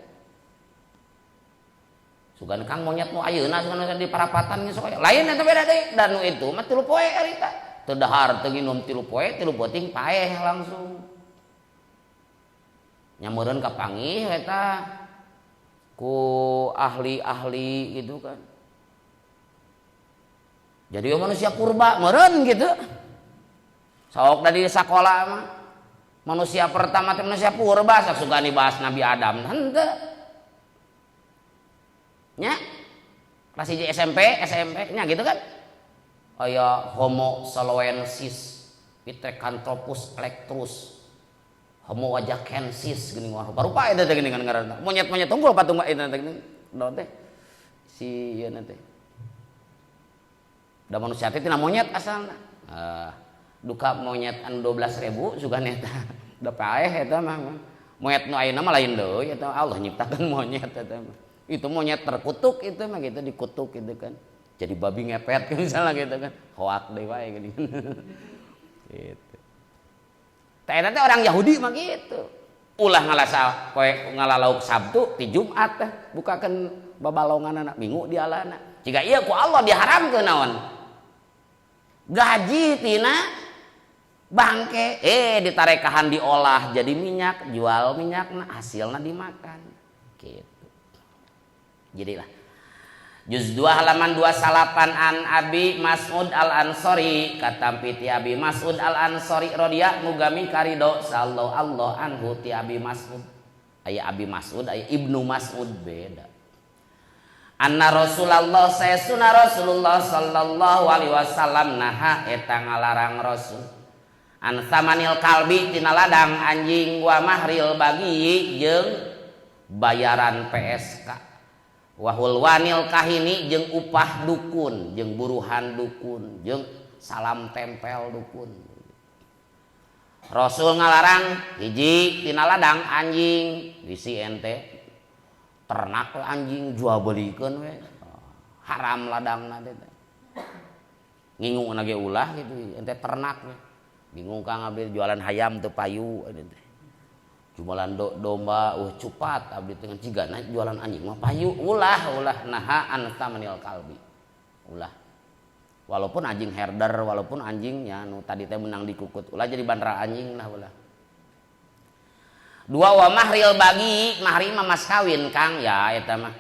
Sugan kang monyet nu ayeuna sugan di parapatan geus sok lain eta beda deui dan nu itu mah 3 poe harita. Teu dahar teu nginum 3 poe, 3 peuting paeh langsung. Nyameureun kapanggih eta ku ahli-ahli gitu kan. Jadi manusia purba meureun gitu. Sok da di sakola mah manusia pertama teh manusia purba sok sugan dibahas Nabi Adam henteu. Nya kelas 1 SMP, SMP nya gitu kan. Aya Homo soloensis, Pithecanthropus erectus, Homo wajakensis geuning wah rupa-rupa eta teh geuning ngaranna. Monyet-monyet tunggul patung eta teh geuning. Naon teh? Si ieu teh. Da manusia teh tina monyet asalna. Duka monyet anu 12.000 sugan eta. Da paeh eta mah. Monyet nu ayeuna mah lain deui eta Allah nyiptakeun monyet eta mah. Itu monyet terkutuk itu mah gitu dikutuk gitu kan. Jadi babi ngepet misalnya gitu kan. Hoak deui wae geuning. Gitu. Tah eta teh orang Yahudi mah gitu. Ulah ngalasa poe ngalalauk Sabtu ti Jumat teh bukakeun babalonganana Minggu dialana. Jika ieu ku Allah diharamkeun naon? Gaji tina bangke ditarekahan diolah jadi minyak, jual minyakna hasilna dimakan gitu. Jadilah juz 2 halaman 29 an Abi Mas'ud Al-Ansori katampi ti Abi Mas'ud Al-Ansori radhiyallahu mugami karido sallallahu Allah anhu ti Abi Mas'ud. Aya Abi Mas'ud aya Ibnu Mas'ud beda. Anna Rasulullah sayyiduna Rasulullah sallallahu alaihi wasallam naha eta ngalarang Rasul an samanil kalbi tina ladang anjing wa mahril bagi jeung bayaran PSK wahul wanil kahini jeung upah dukun jeung buruhan dukun jeung salam tempel dukun. Rasul ngalarang hiji tina ladang anjing bisi ente ternak anjing jual belikeun we haram ladangna teh ngingu ge ulah gitu ente ternak we bingung kang abdi jualan hayam teu payu teh jualan domba cupat abdi teh cigana jualan anjing mah payu ulah ulah naha an tamanil kalbi ulah walaupun anjing herder walaupun anjingnya nu tadi teh menang dikukut ulah jadi bandra anjing lah ulah. Dua wa mahril bagi mahri mah mas kawin kang ya eta mah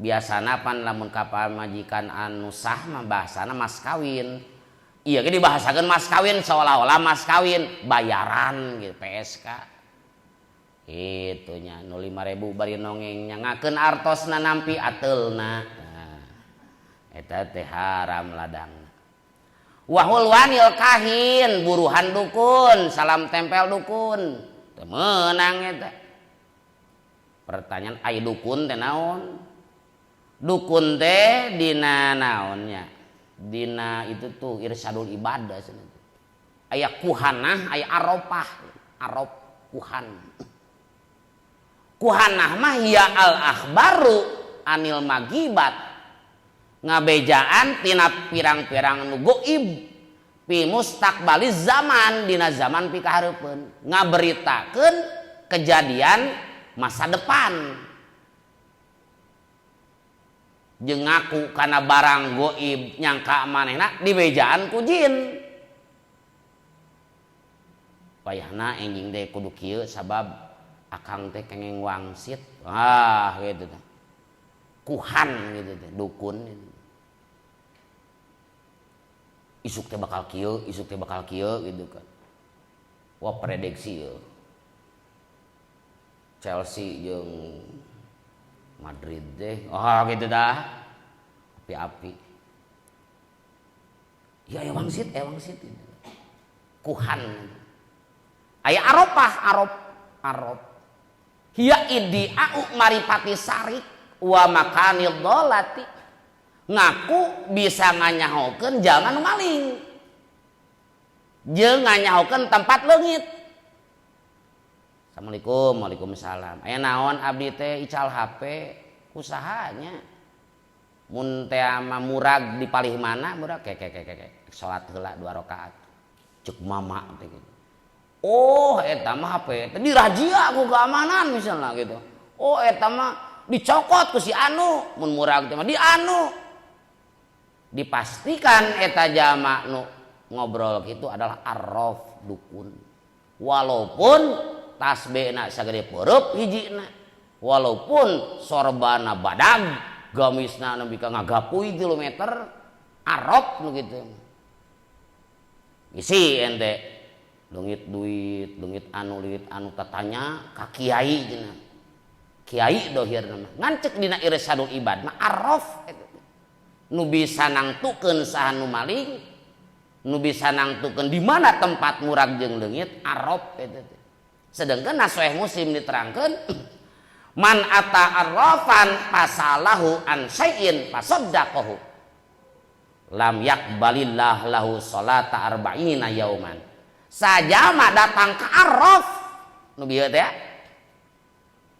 biasana pan lamun ka pamajikan anu sah mah bahasana mas kawin. Iya ge dibahasakeun mas kawin seolah-olah mas kawin bayaran gitu PSK. Itu nya nu 5.000 bari nongeng nyangakeun artosna nampi atelna. Nah, eta teh haram ladang. Wahul wanil kahin buruhan dukun salam tempel dukun. Teu meunang eta. Pertanyaan ai dukun teh naon? Dukun teh dina naonnya? Dina itu tuh irsadul ibadah cenah. Aya kuhanah, aya aropah, arop kuhan. Kuhanah mah ya al akhbaru anil magibat. Ngabejaan tina pirang-pirang nu goib pi mustaqbali zaman dina zaman pikahareupeun ngaberitakeun kejadian masa depan jeung ngaku kana barang goib nyangka manehna dibejaan ku jin wayahna enjing teh kudu kieu sabab akang teh kengeng wangsit ah gitu teh kuhan gitu teh dukun gitu. Isuk teh bakal kieu, isuk teh bakal kieu gitu kan. Wah prediksi ya. Chelsea jeung Madrid deh. Oh gitu dah. Api-api. Ya aya wangsit gitu. Kuhan. Aya aropah, arop, arop. Hiya iddi'au maripati sarik wa makanil dolati. Ngaku bisa nganyahokeun jalma nu maling jeung nganyahokeun tempat leungit. Assalamualaikum, waalaikumsalam. Aya naon abdi teh ical HP usahanya. Mun teh mah murag di palih mana murag keke salat heula 2 rakaat. Cek mama teh gitu. Oh eta mah HP teh dirajia ku keamanan misalnya gitu. Oh eta mah dicokot ku si anu mun murag teh mah di anu. Dipastikan eta jama nu ngobrol gitu adalah arraf dukun. Walaupun tasbihna sagede peureub hijina, walaupun sorbana badag, gamisna nepi ka ngagapui 3 meter, arraf nu kitu. Isi ente leungit duit, leungit anu tatanya ka kiai cenah. Kiai dohirna mah ngan ceuk dina Irsyadul Ibad mah arraf eta. Nu bisa nangtukeun saha nu maling, nu bisa nangtukeun di mana tempat murag jeung leungit arraf eta teh. Sedangkan Sahih Muslim diterangkeun man ata arrafan fasalahu an syai'in fasaddaqahu lam yaqbalillah lahu salata arba'ina yauman. Sajama datang ke arraf nu bieu teh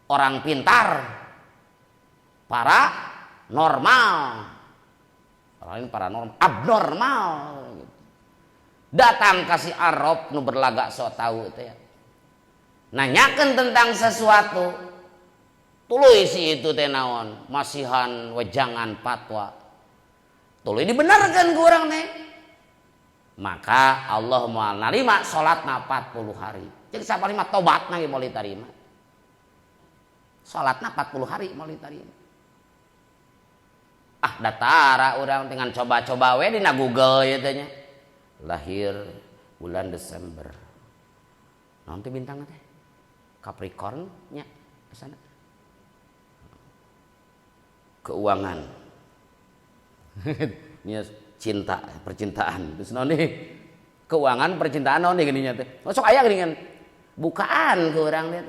orang pintar, para normal, orang lain paranormal, abnormal gitu. Datang kasih arraf nu berlagak sok tahu teh. Nanyakeun tentang sesuatu, tuluy si itu teh naon, masihan wejangan fatwa. Tuluy dibenarkeun ku urang teh. Maka Allah moal narima salatna 40 hari. Jadi sapalima tobatna ge moal ditarima. Salatna 40 hari moal ditarima. Ah datara urang dengan coba-coba we dina Google ieu teh nya. Lahir bulan Desember. Naon teh bintangna teh? Capricorn nya sana. Keuangan. Nya cinta, percintaan. Terus naon nih? Keuangan, percintaan naon nih geuning nya teh. Oh, sok aya geuningan. Bukaan ke urang teh.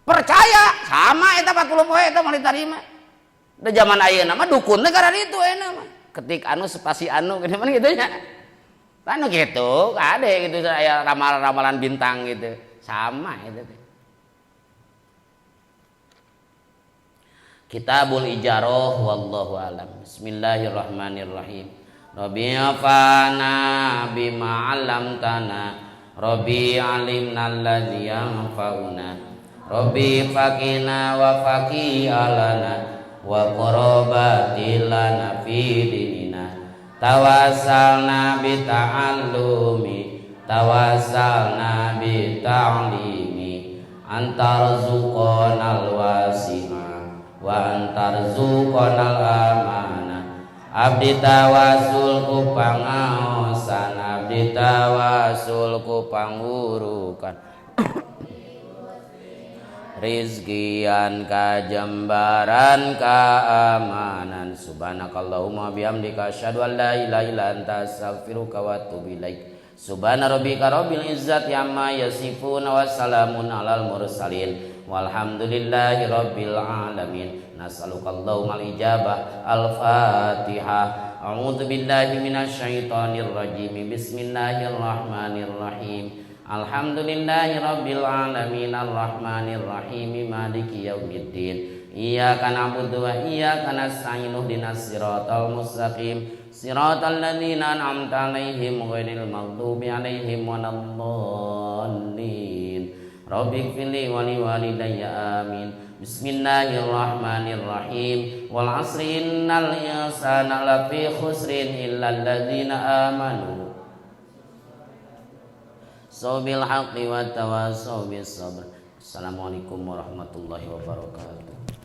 Percaya sama eta 40 poe eta moal ditarima. Da zaman ayeuna mah dukun teh karena itu ayeuna mah. Ketik anu spasi anu geuning mah kitu nya. Kan gitu, kade gitu aya ramalan-ramalan bintang gitu. Sama itu teh. Kitabul Ijarah wallahu alam. Bismillahirrahmanirrahim. Rabbi afana bima 'allamtana, Rabbi 'alimna alladzi yanfa'una, Rabbi faqina wa faqi alana wa qarabati lana fi dinina. Tawassalna bi ta'allumi, tawassalna bi ta'limi, antarzuqanal wasi'a wa antarzuqanal amana. Abdi tawasul ku pangaosan, abdi tawasul ku pangurukan, rizkian kajembaran keamanan. Subhanakallahumma bihamdika asyhadu an la ilaha illa anta astaghfiruka wa atubu ilaik. Subhana rabbika rabbil izzati amma yasifun wa salamun alal mursalin walhamdulillahi rabbil alamin. Nas'alukallahumma al-ijabah. Al-Fatihah. A'udzu billahi minasyaitonir rajim. Bismillahirrahmanirrahim. Alhamdulillahi rabbil alamin arrahmanir rahim maliki yaumiddin. Iyyaka na'budu wa iyyaka nasta'in ihdinas siratal mustaqim siratal ladzina an'amta 'alaihim ghairil maghdubi 'alaihim waladdallin. Rabbighfirli wa liwalidayya amin. Bismillahirrahmanirrahim. Wal 'asri innal insana lafi khusrin illal ladzina amanu bil haqqi wa tawassaw bis sabr. Assalamualaikum warahmatullahi wabarakatuh.